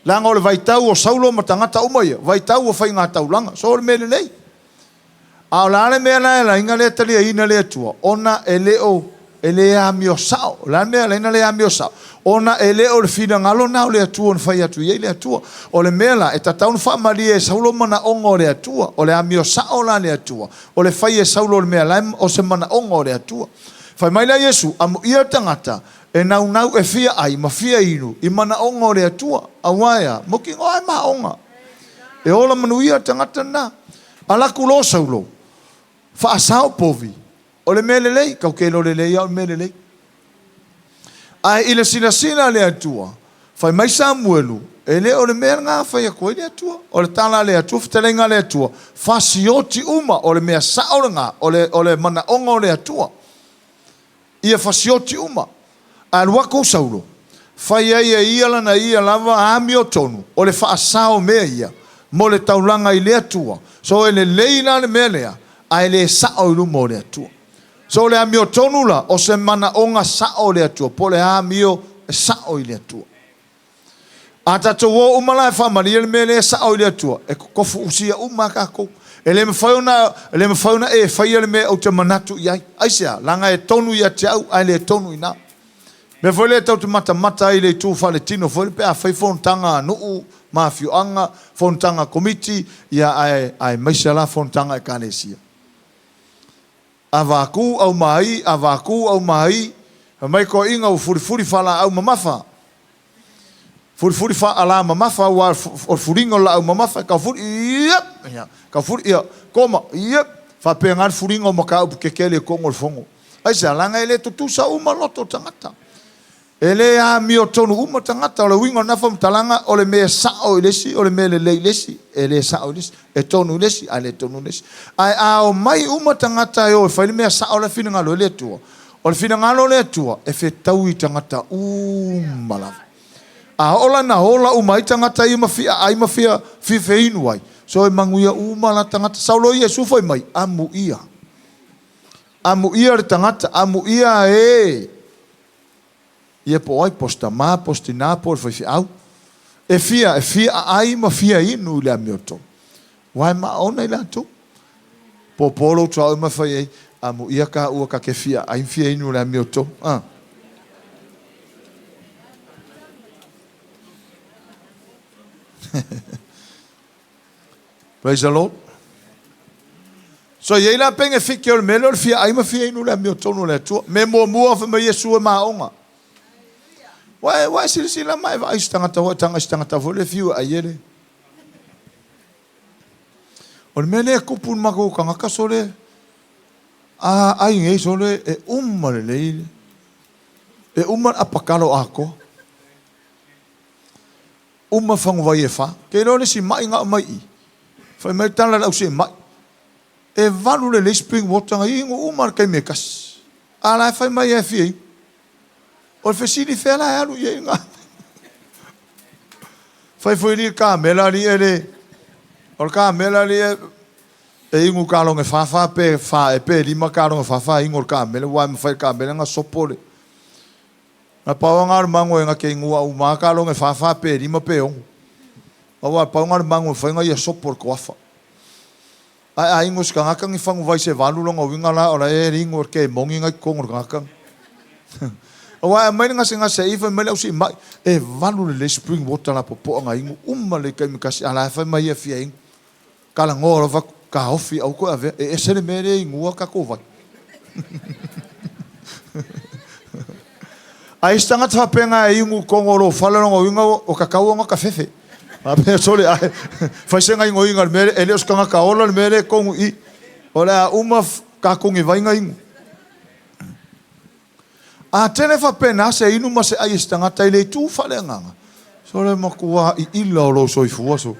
Leaga o le vaitau o Saulo ma tagata uma ia, vaitau o faiga taulaga. So o le mea lelei. A o le a le mea la e ala ai ona le taliaina le Atua? Ona e le o, e le amio sao. O le a le mea e ala ai ona le amio sao? Ona e le o le finagalo lena o le Atua na fai atu i ai le Atua. O le mea la, e tatau ona faamalie e Saulo manaoga o le Atua. O le amio sao la a le Atua, o le fai e Saulo o le mea la e, o se manaoga o le Atua. Fai mai la Iesu, Amuia le tagata e naunau e fia ai ma fia inu i manaoga o le Atua, auā e a? Mautinoa e maoga. E ola manuia le tagata lena. Alaku loa Saulo, faasao povi, o le mea lelei, tau te iloa lelei lava o le mea lelei. Ae i le silasila a le Atua, fai mai Samuelu, e le o le mea lena fai atu ai le Atua. O le tala a le Atua, fetalaiga a le Atua, fasioti uma, o le mea sao lena, o le, o le manaoga o le Atua. Ia fasioti uma. Ae alu atu Saulo, fai ai e ia lana ia lava amiotonu, o le faasao mea ia mo le taulaga i le Atua. So e lelei la le mea lea, ae le sao i luma o le Atua. So o le amiotonu la, o se manaoga sao o le Atua, po o le amio e sao i le Atua. A tatou o uma la e faamalie le mea lea e sao i le Atua, e totofu usia uma lava tatou. E le mafai ona, e le mafai ona e faia le mea ou te manatu i ai. Aisea? Leaga e tonu ia te au ae le tonu i ina. Mea foi lea tatou te matamata ai i le itu faaletino foi lea pe a fai fonotaga a nuu ma afioaga, fonotaga a komiti, ia ae, aemaise la fonotaga a ekalesia. Avatu aumai, avatu aumai, fai mai toeaiina ua fulifuli faalaau mamafa. Fulifuli faalā mamafa aua o le fuliga o le laau mamafa e taufuli, iap, ia, taufuli, ia, koma, iap, faapena le fuliga o mataupu tetele i totonu o le fono. Aisea? Leaga e le tutusa uma loto o tagata. E le amiotonu uma tagata. O le uiga o lena faamatalaga, o le mea sao i le isi, o le mea lelei i le isi, e le sao i le isi, e tonu i le isi, ae le tonu i le isi. Ae a omai uma tagata e o e fai le mea sao la e finagalo ai le Atua, o le finagalo o le Atua, e fetaui i tagata uma lava. A oo la ina ola uma ai tagata ia ma fia ai ma fia feinu ai, so e manuia uma la tagata. Sau loa Iesu fai mai, Amuia. Amuia le tagata, amuia e ia po o ai, po o se tama, po o se tinā, po o le faifeau, e fia, e fia aai ma fia inu i le amiotonu, aua e maona i latou. Pōpō lou tuaoi ma fai ai, amuia kāua ka ke fia aai ma fia inu i le amiotonu. Ah. Praise the Lord. So e i ai la penefiti o le mea lea o le fia ai ma fia inu le amiotonu o le Atua. Mea muamua fai mai Iesu e maoga. Ua e, ua e silasila ma e vaai i se tagata ua e taga i se tagata foi lea e fiu e ai e le. O le mea lea e tupu i le matou tagata sole, a ai nei sole e uma lelei, e uma le apakalo atoa. Uma faguvai e fa. Ke iloa le isi ma'i na aumai i i. Fai mai tala i le ausiamai, e valu lelei spring water na inu uma i le taimi e tasi. A la e fai mai e fia inu. O le fesili fea la e alu i ai na. Fai foi li kamela alii e le, o le kamela alii e, e inu kaloge fa fa pe fa e pe lima kaloge fa fa inu o le kamela, aua e mafai e le kamela na sopo le, Na pau lava na o le mago e na te inua uma lava kaloge fa fa pe lima pe ono. Aua pau na o le mago e fai na ia sopo le toafa. Ae a inu se tagata ni faguvai se valu lona uiga la o la e inu e le kemoni na i totonu o le tagata. Aua e aumai le gasegase i fai mai le ausiimai e valu lelei spring water lapopoa na inu uma lelei taimi tasi a la e fai mai ia fia inu. Talanoa lava taofi aua toe avea, e ese le mea lea e inua tatou vai. A i se tagata faapena e inu i totonu o lou fale, lona uiga ua tatau ona tafefe. Faapea sole ae fai se gaoioiga i le mea lea, e le o se tagata ola le mea lea e totonu i i. O le a uma tatou ni vai na inu. A tele faapena se inu ma se ai e se tagata i le itu faaleagaga, sole matua iila o lou soifua so.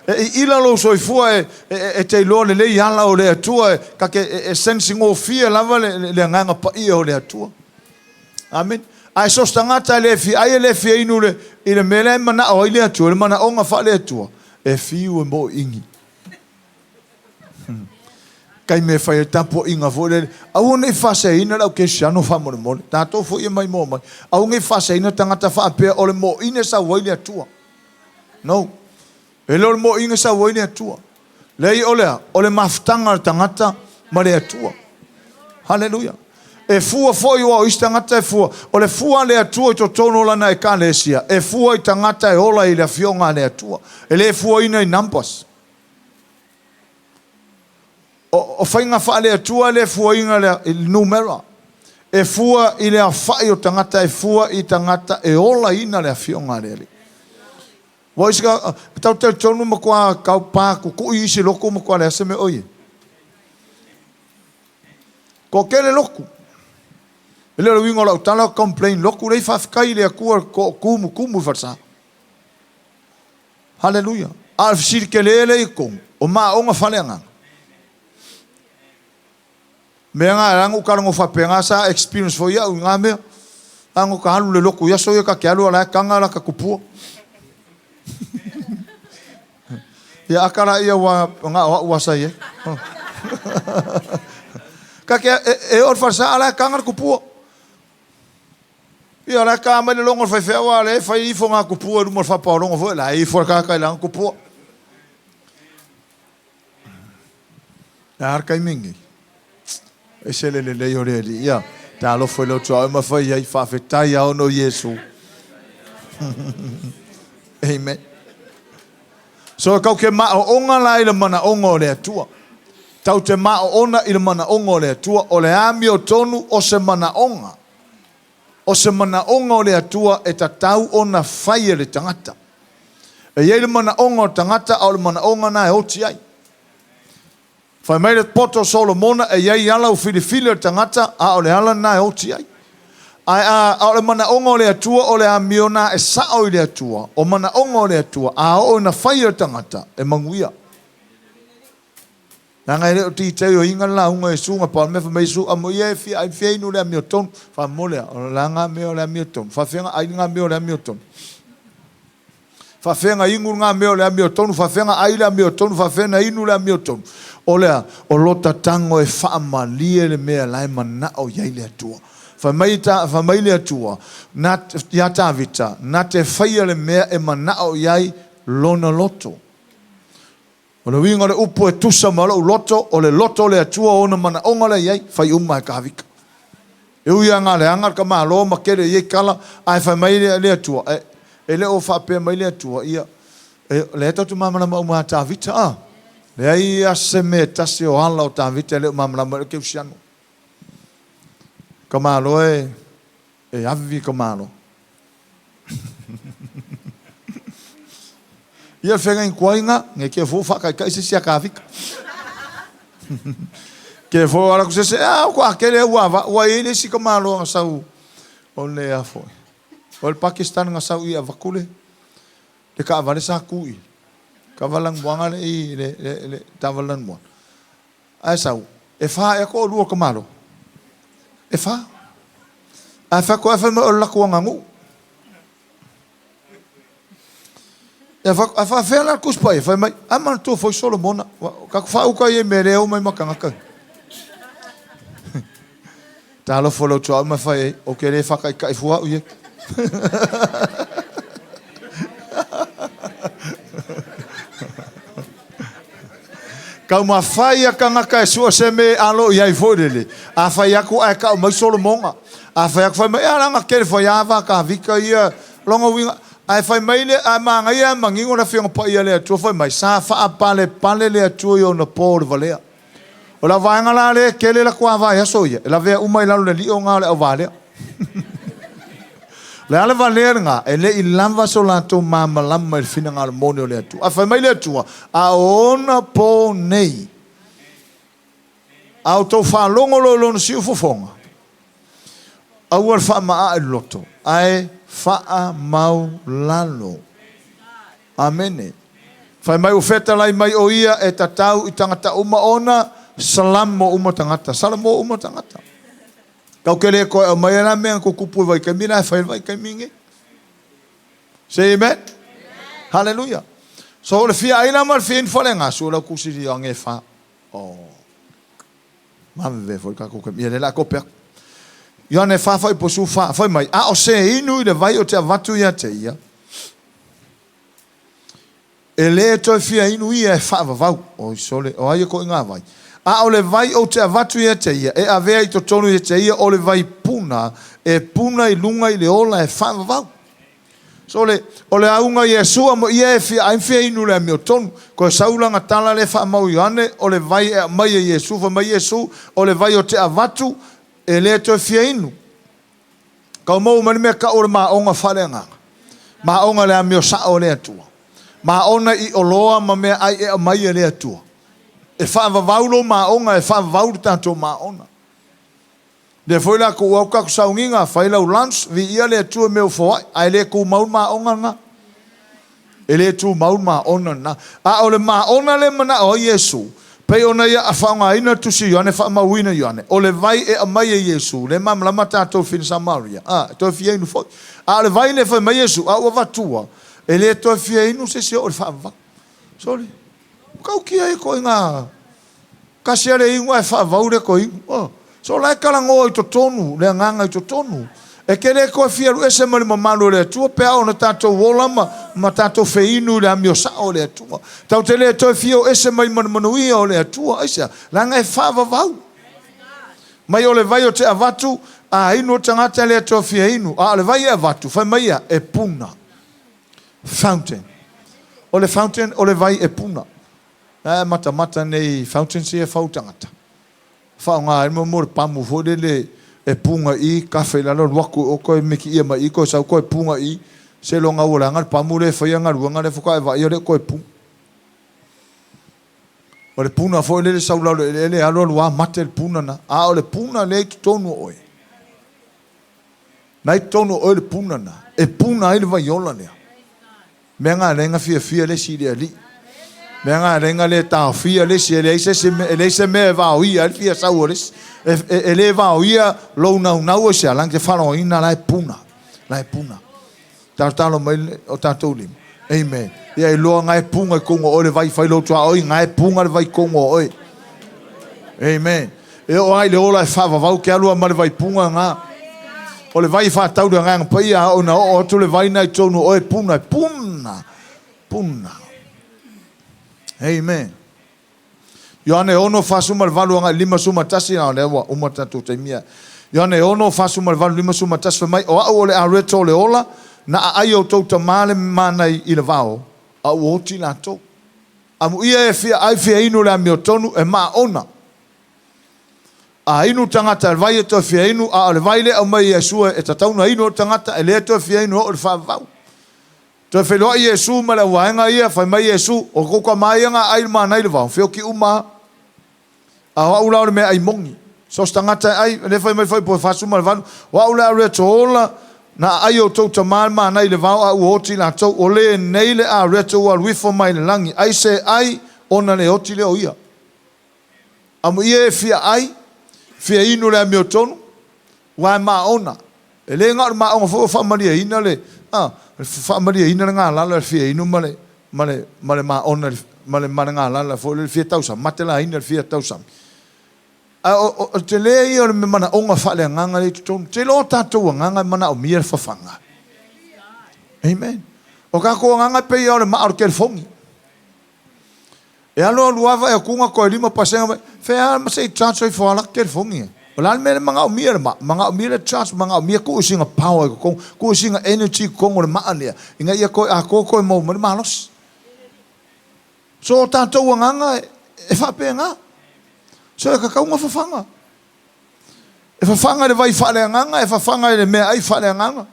E iila lou soifua e, e, e te iloa lelei ala o le Atua, e, ta te, e, e sense gofie lava le, le, le agaga paia o le Atua. Amen. Ae so se tagata e le fia ai e le fia inu le, i le mea lea e manao ai le Atua, le manaoga faale-Atua, e fiu e moiingi. Taimi e fai ai le tapuaiga foi lele, aua ne i faaseaina le au kerisiano faamolemole, tatou foi e maimoa mai, aua ne i faaseaina tagata faapea o le moʻina e sau ai le Atua. No. E le o le moʻina e sau ai le Atua. Leai o le a? O le mafutaga a le tagata ma le Atua. Haleluia. E fua foi aua o isi tagata e fua, o le fua a le Atua i totonu o lana Ekalesia, e fua i tagata e ola i le Afioga a le Atua. E le fuaina i numbers. O faiga faale-Atua e le fuaina i le numera. E fua i le aofai o tagata, e fua i tagata e olaina le Afioga a le Alii. Ua isi ka, tau talitonu matua tau pa kukui isi lotu matua leai se mea o i ai. Toatele lotu. E le o le uiga o lau tala o complain lotu, leai faafetai i le Atua tumutumu i falesa. Haleluia! A o le fesili tele lea i totonu, o maona faaleagaga. Mea na ala ona ou talanoa faapena, sa experience foi au i na mea. A na ta alu i le lotu i aso ia ta te alu a la e taga la ta tupua. Ia aka laia ua na o au a sa i ai. Ta te, e, e oo i le falesa a la e taga le tupua. Ia, o la e ta mai le logo o le faifeau, a o lea e fai ifo ngā tupua i luma o le faapaologo foi, la e ifo le tagata i lana tupua. E a le taimi lenei? Ese le lelei o le Alii. Ia, talofa i lou tuaoi ma fai ai, faafetai a ono Iesu. Amen. So tau te maoona la i le manaoga o le Atua. Tau te maoona i le manaoga o le Atua, o le amiotonu o se manaoga. O se manaoga o le Atua e tatau ona fai e le tagata. E i ai le manaoga o le tagata, a o le manaoga lena e oti ai. Fai mai le poto o Solomona, e i ai ala ua filifili e le tagata, a o le ala lena e oti ai. Ae a, a o le manaoga o le Atua o le amio na e sao i le Atua, o manaoga o le Atua, a oo ina fai e le tagata, e manuia. Leaga e le o titei o inga le lauga a Iesu na pau le mea fai mai Iesu amo ia e fia ai fia inu le amiotonu. Faamole a, o la nga mea o le amiotonu. Faafefea na ai nga mea o le amiotonu. Faafefea na inu nga mea o le amiotonu, faafefea na ai le amiotonu, faafefea na inu le amiotonu. O le a, o lota tago e faamalie le mea la e manao i ai le Atua. Fai mai, ta, fai mai le Atua, na, ia Tavita, na te faia le mea e manao i ai lona loto. O le uiga o le upu e tusa ma lou loto, o le loto o le Atua o ona manaoga la e i ai, fai uma e Tavita. E ui lava na leaga le tamaloa ma tele i ai tala, ae fai mai le Atua, e, e le o faapea mai le Atua, ia, e, lea tatou te malamalama uma ia Tavita, a. Leai lava se mea e tasi o ala o Tavita e le o malamalama ai le kerisiano. Tamaloa e, E avi ka malo. Ia fenga inkuainga, nge ke fo whakaikai se sia kavika. Ke fo ala ku se se, a ko akele ua va, ua i le si ka malo nga sau o le a foi. O le Pakistan nga sau i avakule, le ka avale sa kui. Ka valang muanga le i le le le tavalan mua. Ae sau, e wha ea ko lua ka malo. E wha. Ae wha ko e wha mai o le laku anga ngu. E wha, a wha whea la kuspa e whai mai, a mana tua foi Solomona. Ka ku wha uka i e mere au mai makanga kau. Talofa lau tuau ma whai e, o ke re whakai kai fua u ye. Taumafai a tagata e sua se me alo i ai foi lele. A fai aku ae kau mai Solomonga. A fai aku fai mai, a langa kele fai ava ka vika ia longa winga. Ae fai mai le, ae manaia ae manino le Afioga Paia a le Atua fai mai, sa faapalepale le Atua i ona po o le valea. O le vaega la lea e tele la ava i aso ia, e lavea uma i lalo le lio ngā o le auvalea. Le a le valea lena, e le i lava so latou malamalama i le finagalo moni o le Atua. Ae fai mai le Atua, a o ona po nei, a outou faalogo loa i lona siufofoga, aua le faamaa i le loto, ae faamaulalo. Amene. Fai mai ua fetalai mai o ia e tatau i tagata uma ona salamo uma tagata. Salamo uma tagata. Kau ke le koe aumai la mea ko kupu e vaitaimi la e fai le vaitaimi nei. Say amen. Hallelujah. So le fia aina ma le fia inu fale ngasu lau kusili o ange fa. Oh. Mave foi ka ko ia le la ko pe. Ioane fa fai posu fa fai mai a o se inu i le vai o te avatu ia te ia. E lē toe fia inu ia e faavavau. Oi sole, o ai e koʻi ngā vai? A o le vai ou te avatu ia te ia, e avea i totonu ia te ia o le vai puna, e puna i luga i le ola e faavavau. Sole, o le auga Iesu a mo ia e fia ai fia inu le amiotonu. Koe sau lana tala le faamau Ioane, o le vai e aumai e Iesu, fai mai Iesu, o le vai o te avatu, e lē toe fia inu. Kau mau mai le mea kau o le maoga faaleagaga. Maoga le amio sao o le Atua. Maona i oloa ma mea ai e aumai e le Atua. E faavavau lou maoga, e faavavau le tatou maona. Lea foi la tuu au taku sauniga, fai lau lunch, viia le Atua i mea ua foai, ae le tumau le maoga lena. E le tumau le maona lena. A o le maona lea e manao ai Iesu, pei ona ia a faaaogaina le tusi Ioane, faamauina Ioane, o le vai e aumai e Iesu, lea e malamalama tatou i fina Samaria, a, e toe fia inu foi. A o le vai lea fai mai Iesu, a ua avatua, e le toe fia inu se isi e oo i le faavavau. Sole, matautia ia ituaiga Tasi a le inu ae faavau le toe inu. Oh. So la e talanoa i totonu, le agaga i totonu. E te le toe fia alu ese mai le mamalu o le Atua pe a ona tatou ola ma, ma tatou feinu i le amio sao o le Atua. Tatou te le toe fia o ese mai ma le manuia o le Atua. Aisea? Leaga e faavavau. Mai o le vai o te avatu, a inu o tagata e le toe fia inu. A o le vai e avatu, fai mai ia, e puna. Fountain. O le fountain, o le vai e puna. Ae matamata nei fountains ia e fau tagata. Faaaoga ai mo le pamu foi lele e puga i i, kafe i lalo, alu atu i o toe mikiia mai i i toe sau toe puga i i, seiloga ua leaga le pamu lea e faia galuega lea faatoa e vaai lea toe puga. O le puna foi lele sau lalo eleele alu alu a mate le puna na. A o le puna lea i totonu o oe. Na i totonu o oe le puna lena, e puna ai le vai ola lea. Mea na e ala ai ona fiafia le isi i le Alii. Mea na e ala ai ona le taofia le isi, e leai se isi, e leai se mea e vaoia ai le fia sau o le isi. E, e, e le vaoia lou naunau o se ala, te faalogoina la e puna, la e puna. Talotalo mai o tatou lima. Amen. Ia iloa na e puna i totonu o oe le vai fai lou tuaoi, na e puna le vai i totonu o oe. Amen. E oo lava i le ola e faavavau ke alu lava ma le vaipuna na. O le vai e faatau i le Agaga Paia, a oo ina oo atu le vai na i totonu o oe, puna, puna, puna. Amen. Ioane 6, 48 agai 51, a o lea ua uma tatou taimi. Ioane 6, 48, 51, fai mai, O au o le areto o le ola, na aai outou tama le mana i le vao, a ua oti latou. Amuia e fia ai fia inu le amiotonu e maona. A inu tagata i le vai e toe fia inu, a o le vai lea e aumai e Iesu e tatau ona inu ai le tagata, e le toe fia inu e oo i le faavavau. Toe feiloai Iesu ma le auvaega ia, fai mai Iesu, O kou tama ia na aai i le mana i le vao, feoki uma a. A o au la o le meaai moni. So o se tagata e ai, lea fai mai foi po e 48, o au le areto ola, na aai outou tama le mana i le vao a ua oti latou, o lenei le areto ua alu ifo mai le lagi, ai se ai ona le oti lea o ia. Amuia e fia ai, fia inu le amiotonu, ua e maona. E le na o le maona foi ua faamalieina le, a, faamalieina le galala le fia inu ma le, ma le, ma le maona ma le, ma le galala foi le fia tausami, matelaina le fia tausami. Ae o, o, o le tele ia o le manaoga faaleagaga lea i totonu. Te iloa o tatou agaga e manaomia le fafaga. Amen. O tatou agaga e pei lava o le maa o le telefoni. E alu alu lava e atuga toe 5% mai, fea ma se i charge ifo lava lata telefoni e. O le a le mea le manaomia le maa? Manaomia le charge, manaomia tuu i sina power i totonu, tuu i sina energy i totonu o le maa lea, ina ia toe atoa toe maua mai le malosi. So o tatou agaga e faapena. So e tatau ona fafaga. E fafaga i le vai faaleagaga, e fafaga i le meaai faaleagaga.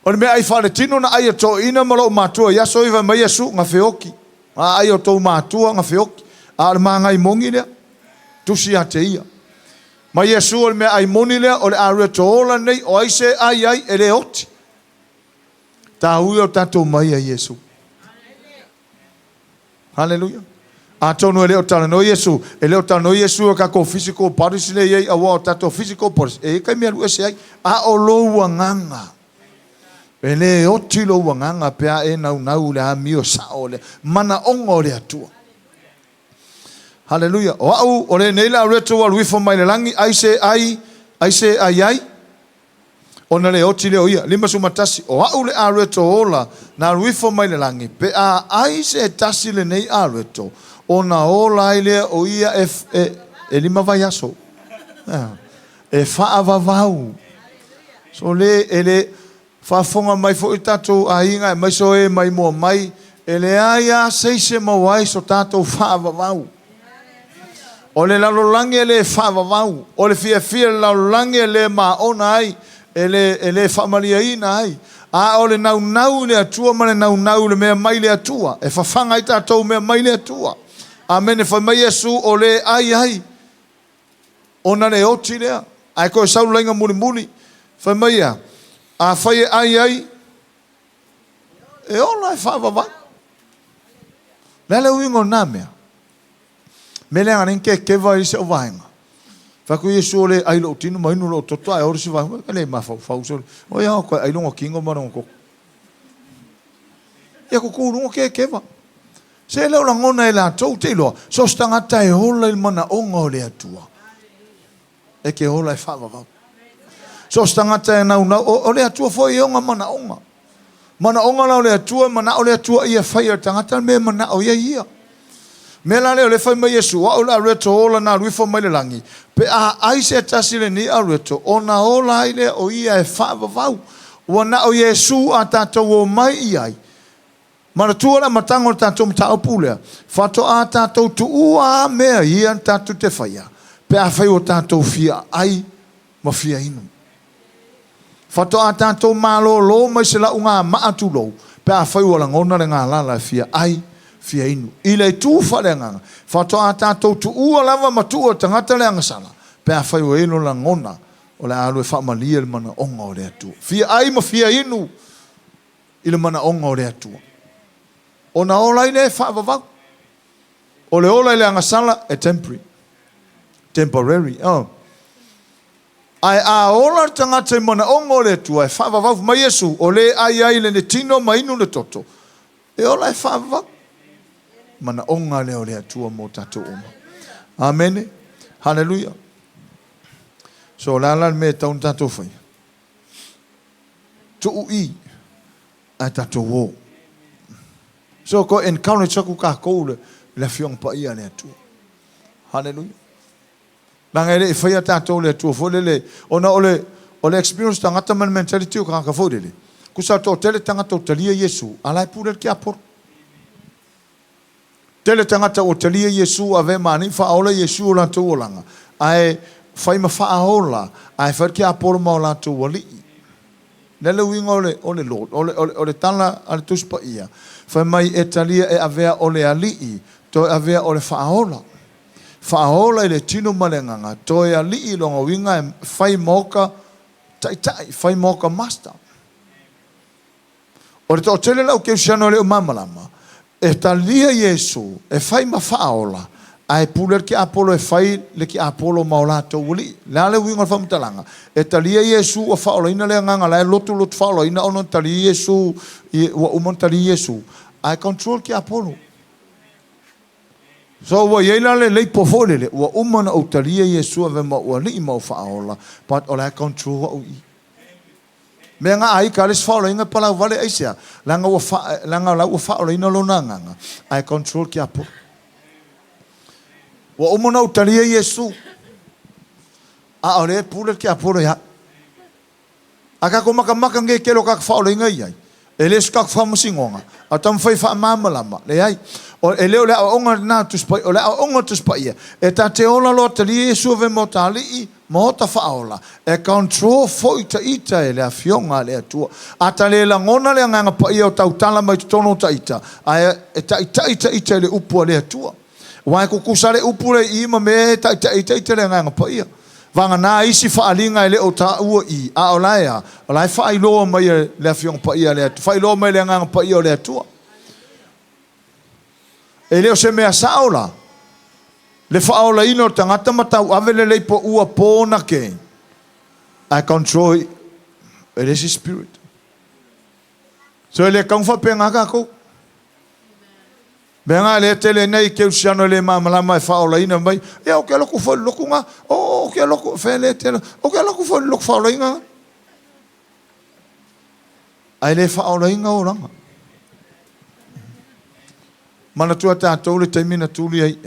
O le meaai faaletino na ai e toeaiina ma lou matua i aso ia fai mai Iesu, na feoti. A ai outou matua na feoti. A o le magai moni lea, tusi ia te ia. Mai Iesu o le meaai moni lea, o le areto ola lenei, o ai se ai ai e le oti. Taua ia o tatou mai a Iesu. Haleluia. Atonu e le o talanoa Iesu, e le o talanoa Iesu i tatou physical bodies lea e i ai, aua o tatou physical bodies, e i ai taimi e alu ese ai. A o lou agaga, e le oti lou agaga pe a e naunau i le amio sao o le manaoga o le Atua. Haleluia. O au, o lenei le areto ua alu ifo mai le lagi, ai se ai, ai se ai ai, Ona le oti lea o ia. 51, O au le areto ola na alu ifo mai le lagi, pe a ai se tasi lenei areto, ona ola ai lea o ia e, e, e lima vaiaso. E faavavau. So le, e le, faafofoga mai foi tatou aiga aemaise o e maimoa mai, e leai lava se isi e maua ai so tatou faavavau. O le lalolagi e le faavavau, o le fiafia i le lalolagi e le maona ai, e le, e le faamalieina ai. A o le naunau i le Atua ma le naunau i le mea mai le Atua, e fafaga ai tatou mea mai le Atua. Amene. Fai mai Iesu, o le ai ai, ona le oti lea. Ae toe sau le laina mulimuli, fai mai ia, afai e ai ai, E ola e faavavau. Le a le uiga o lena mea? Mea lea na kekeva i se o vaega. Fai atu Iesu o le ai lou tino ma inu lou toto ae olo si vaega. E le mafaufau sole. O ia o koe ai longa tino ma longa toto. Ia kuku lunga kekeva. Se le o lagona e latou te iloa. So se tagata e ola i le manaoga o le Atua. E ke ola e faavavau. So o se tagata e naunau, o, o le Atua foi e ona manaoga. Manaoga la o le Atua, manao le Atua ia fai e le tagata le mea e manao i ai ia. Mea la lea o lea fai mai Iesu, o au le areto ola na alu ifo mai le lagi, pe a ai se tasi lenei areto, ona ola ai lea o ia e faavavau. Ua na o Iesu a tatou omai i ai, Manatua le amataga o le tatou mataupu lea, faatoa tatou tuua a mea ia na tatou te faia pe afai ua tatou fia ai ma fia inu. Faatoa tatou malolo mai se lauga maa tulou pe afai ua lagona le galala e fia ai, fia inu. I le itu faaleagaga, faatoa tatou tuua lava ma tuu e le tagata le agasala pe afai ua i ai lona lagona. O le a alu e faamalie le manaoga o le Atua. Fia ai ma fia inu i le manaoga o le Atua. Ona ola ai lea e faavavau. O le ola i le agasala e temporary. Temporary. Oh. Ae a ola le tagata i manaoga o le Atua e faavavau, fai mai Iesu, o le ai ai le tino ma inu le toto, e ola e faavavau. Manaoga lea o le Atua mo tatou uma. Amene. Haleluia. So o le a la le mea e tatau ona tatou faia? Tuu i ae tatou o. So ko encourage aku kākou le, le Afioga Paia a le Atua. Haleluia. Leaga e le i faia tatou le Atua foi lele, ona o le, o le experience tagata ma le mentality o tagata foi lele. Kusa toatele tagata o talia Iesu, a la e pule le tiapolo. Tele tagata ua talia Iesu ave ma alii faaola Iesu o latou olaga, ae fai ma faaola, ae fai le tiapolo ma o latou alii. Le le uiga o le, o le Lord, o le, o le, o le tala a le Tusi Paia, fai mai e talia e avea o le Alii, toe avea o le Faaola. Faaola i le tino ma le agaga, toe Alii lona uiga e fai maoka taitai, fai maoka master. O le toatele lau kerisiano e le o malamalama, e talia Iesu e fai ma faaola, ae pule le tiapolo e fai le tiapolo ma o latou alii. Le a le uiga o le faamatalaga? E talia Iesu ua faaolaina le agaga la e lotulotu faaolaina ona talia Iesu ua uma ona talia Iesu, ae control le tiapolo. So ua i ai la le leipo foi lele, ua uma ona ou talia Iesu ave ma ou alii ma ou faaola, but o la e control au i i. Mea nga aika le isi faaolaina palau vale aisea? Leaga ua fa, leaga la ua faaolaina lona agaga, ae control tiapolo. Ua uma ona ou talia Iesu, a o lea e pule le tiapolo ia au. A tatou matamata nei i le tele o tagata faaolaina e i ai, e le o se tatou faamasinoga, a o taumafai e faamalamalama, leai. O, e le o le aoaoga lena a le Tusi Paia, o le aoaoga a le Tusi Paia, e ta te ola loa talia Iesu ave ma ota alii, Maota faaola, e control foi ta ita e le Afioga a le Atua. A ta le lagona le Agaga Paia o tautala mai totonu o ta ita, ae e taitai ta ita i le Upu a le Atua. Aua e tutusa le Upu lea i i ma mea e taitai ai ta ita i le Agaga Paia. Vagana isi faaaliga e le o taua i i, a o la e a? O la e faailoa mai e le Afioga Paia a le Atua, faailoa mai e le Agaga Paia o le Atua. E le o se mea sao la le faaolaina o le tagata ma tauave le leipo ua born again ae control e le isi spirit. So e le tatau ona faapena tatou. Mea na lea tele nei kerisiano e le malamalama e faaolaina mai, ia ou te alu atu foi i le lotu na, oh ou te alu atu, fea lea e te alu, ou te alu atu foi i le lotu faaolaina na. Ae le faaolaina olaga. Manatua tatou le taimi na tuli ai.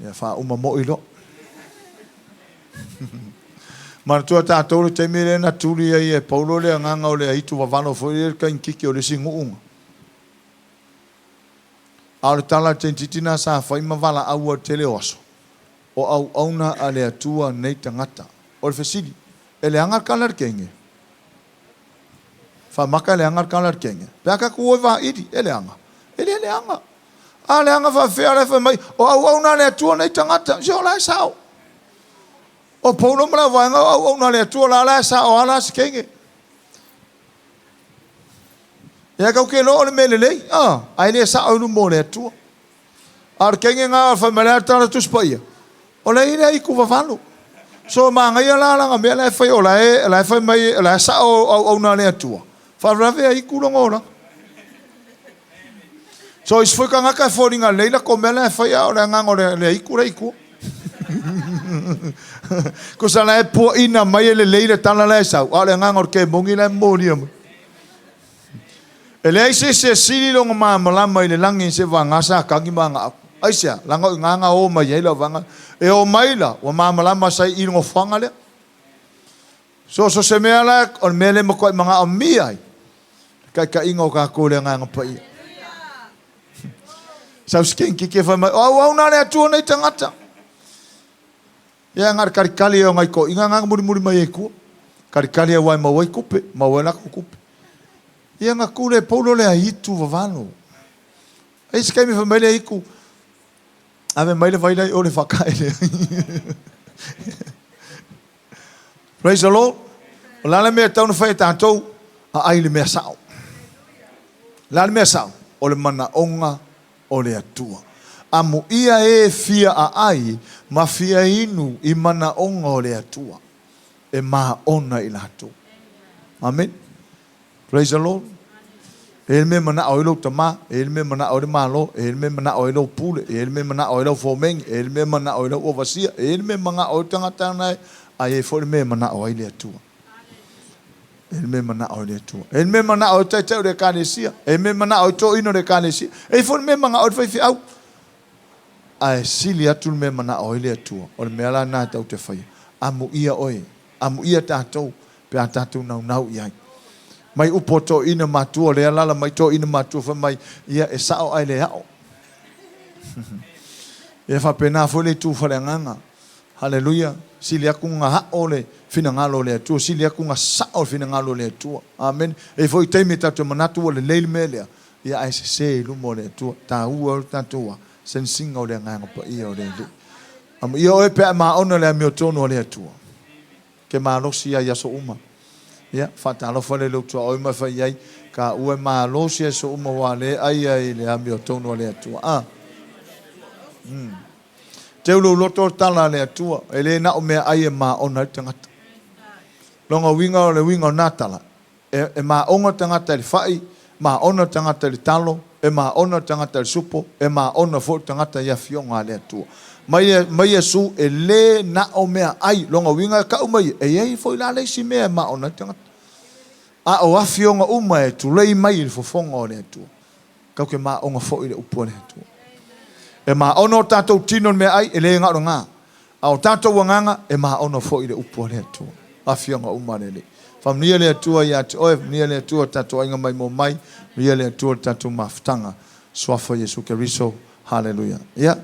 Ia faauma moi loa. Manatua tatou le taimi lea na tuli ai e Paulo le agaga o le aitu vavalo foi lea le kainititi o le isi nuu. A o le tala a le teinititi na sa fai ma valaau ai le tele o aso, o auauna a le Atua nei tagata. O le fesili, e leaga le kala i le kenge? Faamaka e leaga le kala i le kenge? Pe a tatou o e vaili, e leaga? E le leaga. A leaga faafefea la e fai mai, o auauna a le Atua nei tagata? Se o la e sao. O Paulo ma le auvaega o auauna a le Atua, la la e sao a la se kenge. Ia kau ke iloa o le mea lelei, ae le sao i luma o le Atua. A o le kenge na fai mai le tala Tusi Paia, o la e i le aitu vavalo. So manaia la lana mea la e fai o la e la e fai mai o la e sao auauna a le Atua. Faalavelave aitu lona olaga. So isi foi tagata e foliga lelei latou mea la e fai a o le agaga o le aitu la e i tua. Tusa la e puaina mai e lelei le tala la e sau, a o le agaga o le kemoni la e molia mai. E leai se isi e sili lona malamalama i le lagi se vagana Satani ma ana apu. Aisea? Leaga o i ina na o mai ai lau vaega. E o mai la, ua malamalama sa i le nofoaga lea. So, so se mea la, o le mea lea e matuai manaomia ai le taitaiga o tatou i le Agaga Paia. Sau se kenkiki e fai mai, o auauna a le Atua nei tagata. Ia, na o le kalikali ai o nai toeaiina na na mulimuli mai ai i tua. Kalikali aua e maua ai tupe, maua ai latou tupe. Ia, na tu le Paulo le aitu vavalo. Ai se taimi fai mai le aitu, ave mai le vai la i o le faakaele. Praise the Lord. O le a le mea e tatau ona fai e tatou? Aai le mea sao. O le a le mea sao? O le manaoga o le Atua. Amuia e fia aai ma fia inu i manaoga o le Atua, e maona i latou. Amene. Praise the Lord. E i ai le mea e manao ai lou tama, e i ai le mea e manao ai le Malo, e i ai le mea e manao ai lou pule, e i ai le mea e manao ai lau fomeni, e i ai le mea e manao ai lau overseer, e i ai le mea e manao ai le tagata na e, a i ai foi le mea e manao ai le Atua. E i ai le mea e manao ai le Atua. E i ai le mea e manao ai le taitai o le Ekalesia, e i ai le mea e manao ai le toeaina o le Ekalesia, e i ai foi le mea e manao ai le faifeau. Ae sili atu le mea e manao ai le Atua. O le mea la lena tatou te faia. Amuia oe, amuia tatou pe a tatou naunau i ai. Mai upu a toeaina matua, lea alaala mai toeaina matua fai mai, ia e sao ae le ao. Ia faapena foi le itu faaleagaga. Haleluia! Sili atu ona ao le finagalo o le Atua, sili atu ona sao le finagalo o le Atua. Amene. E i ai foi taimi tatou te manatu ua lelei le mea lea, ia ae sese i luma o le Atua. Taua le tatou a, sense ina o le Agaga Paia o le Alii. Amuia oe pe a e maona le amiotonu a le Atua. Ke malosi ai i aso uma. Ia, faatalofa lea i lou tuaoi ma fai ai, Ka ua e malosi i aso uma ua le ai ai i le amiotonu a le Atua. A. Mm. Teu lou loto le tala a le Atua, e le na o meaai e maona ai le tagata. Lona uiga o le uiga o na tala, e, e maona le tagata i le fai, maona le tagata i le talo, e maona le tagata i le supo, e maona foi le tagata i afioga a le Atua. Mai, mai Iesu, e le na o meaai, lona uiga e kau mai, e i ai foi la le isi mea e maona ai le tagata. A o afioga uma e tulei mai i le fofoga o le Atua. Tatou te maona foi i le upu a le Atua. E maona o tatou tino i le meaai, e le na o lena. A o tatou agaga, e maona foi i le upu a le Atua. Afioga uma a le Alii. Faamanuia le Atua ia te oe, faamanuia le Atua i tatou aiga maimoa mai, faamanuia le Atua i le tatou mafutaga. Suafa Iesu Keriso. Haleluia. Ia.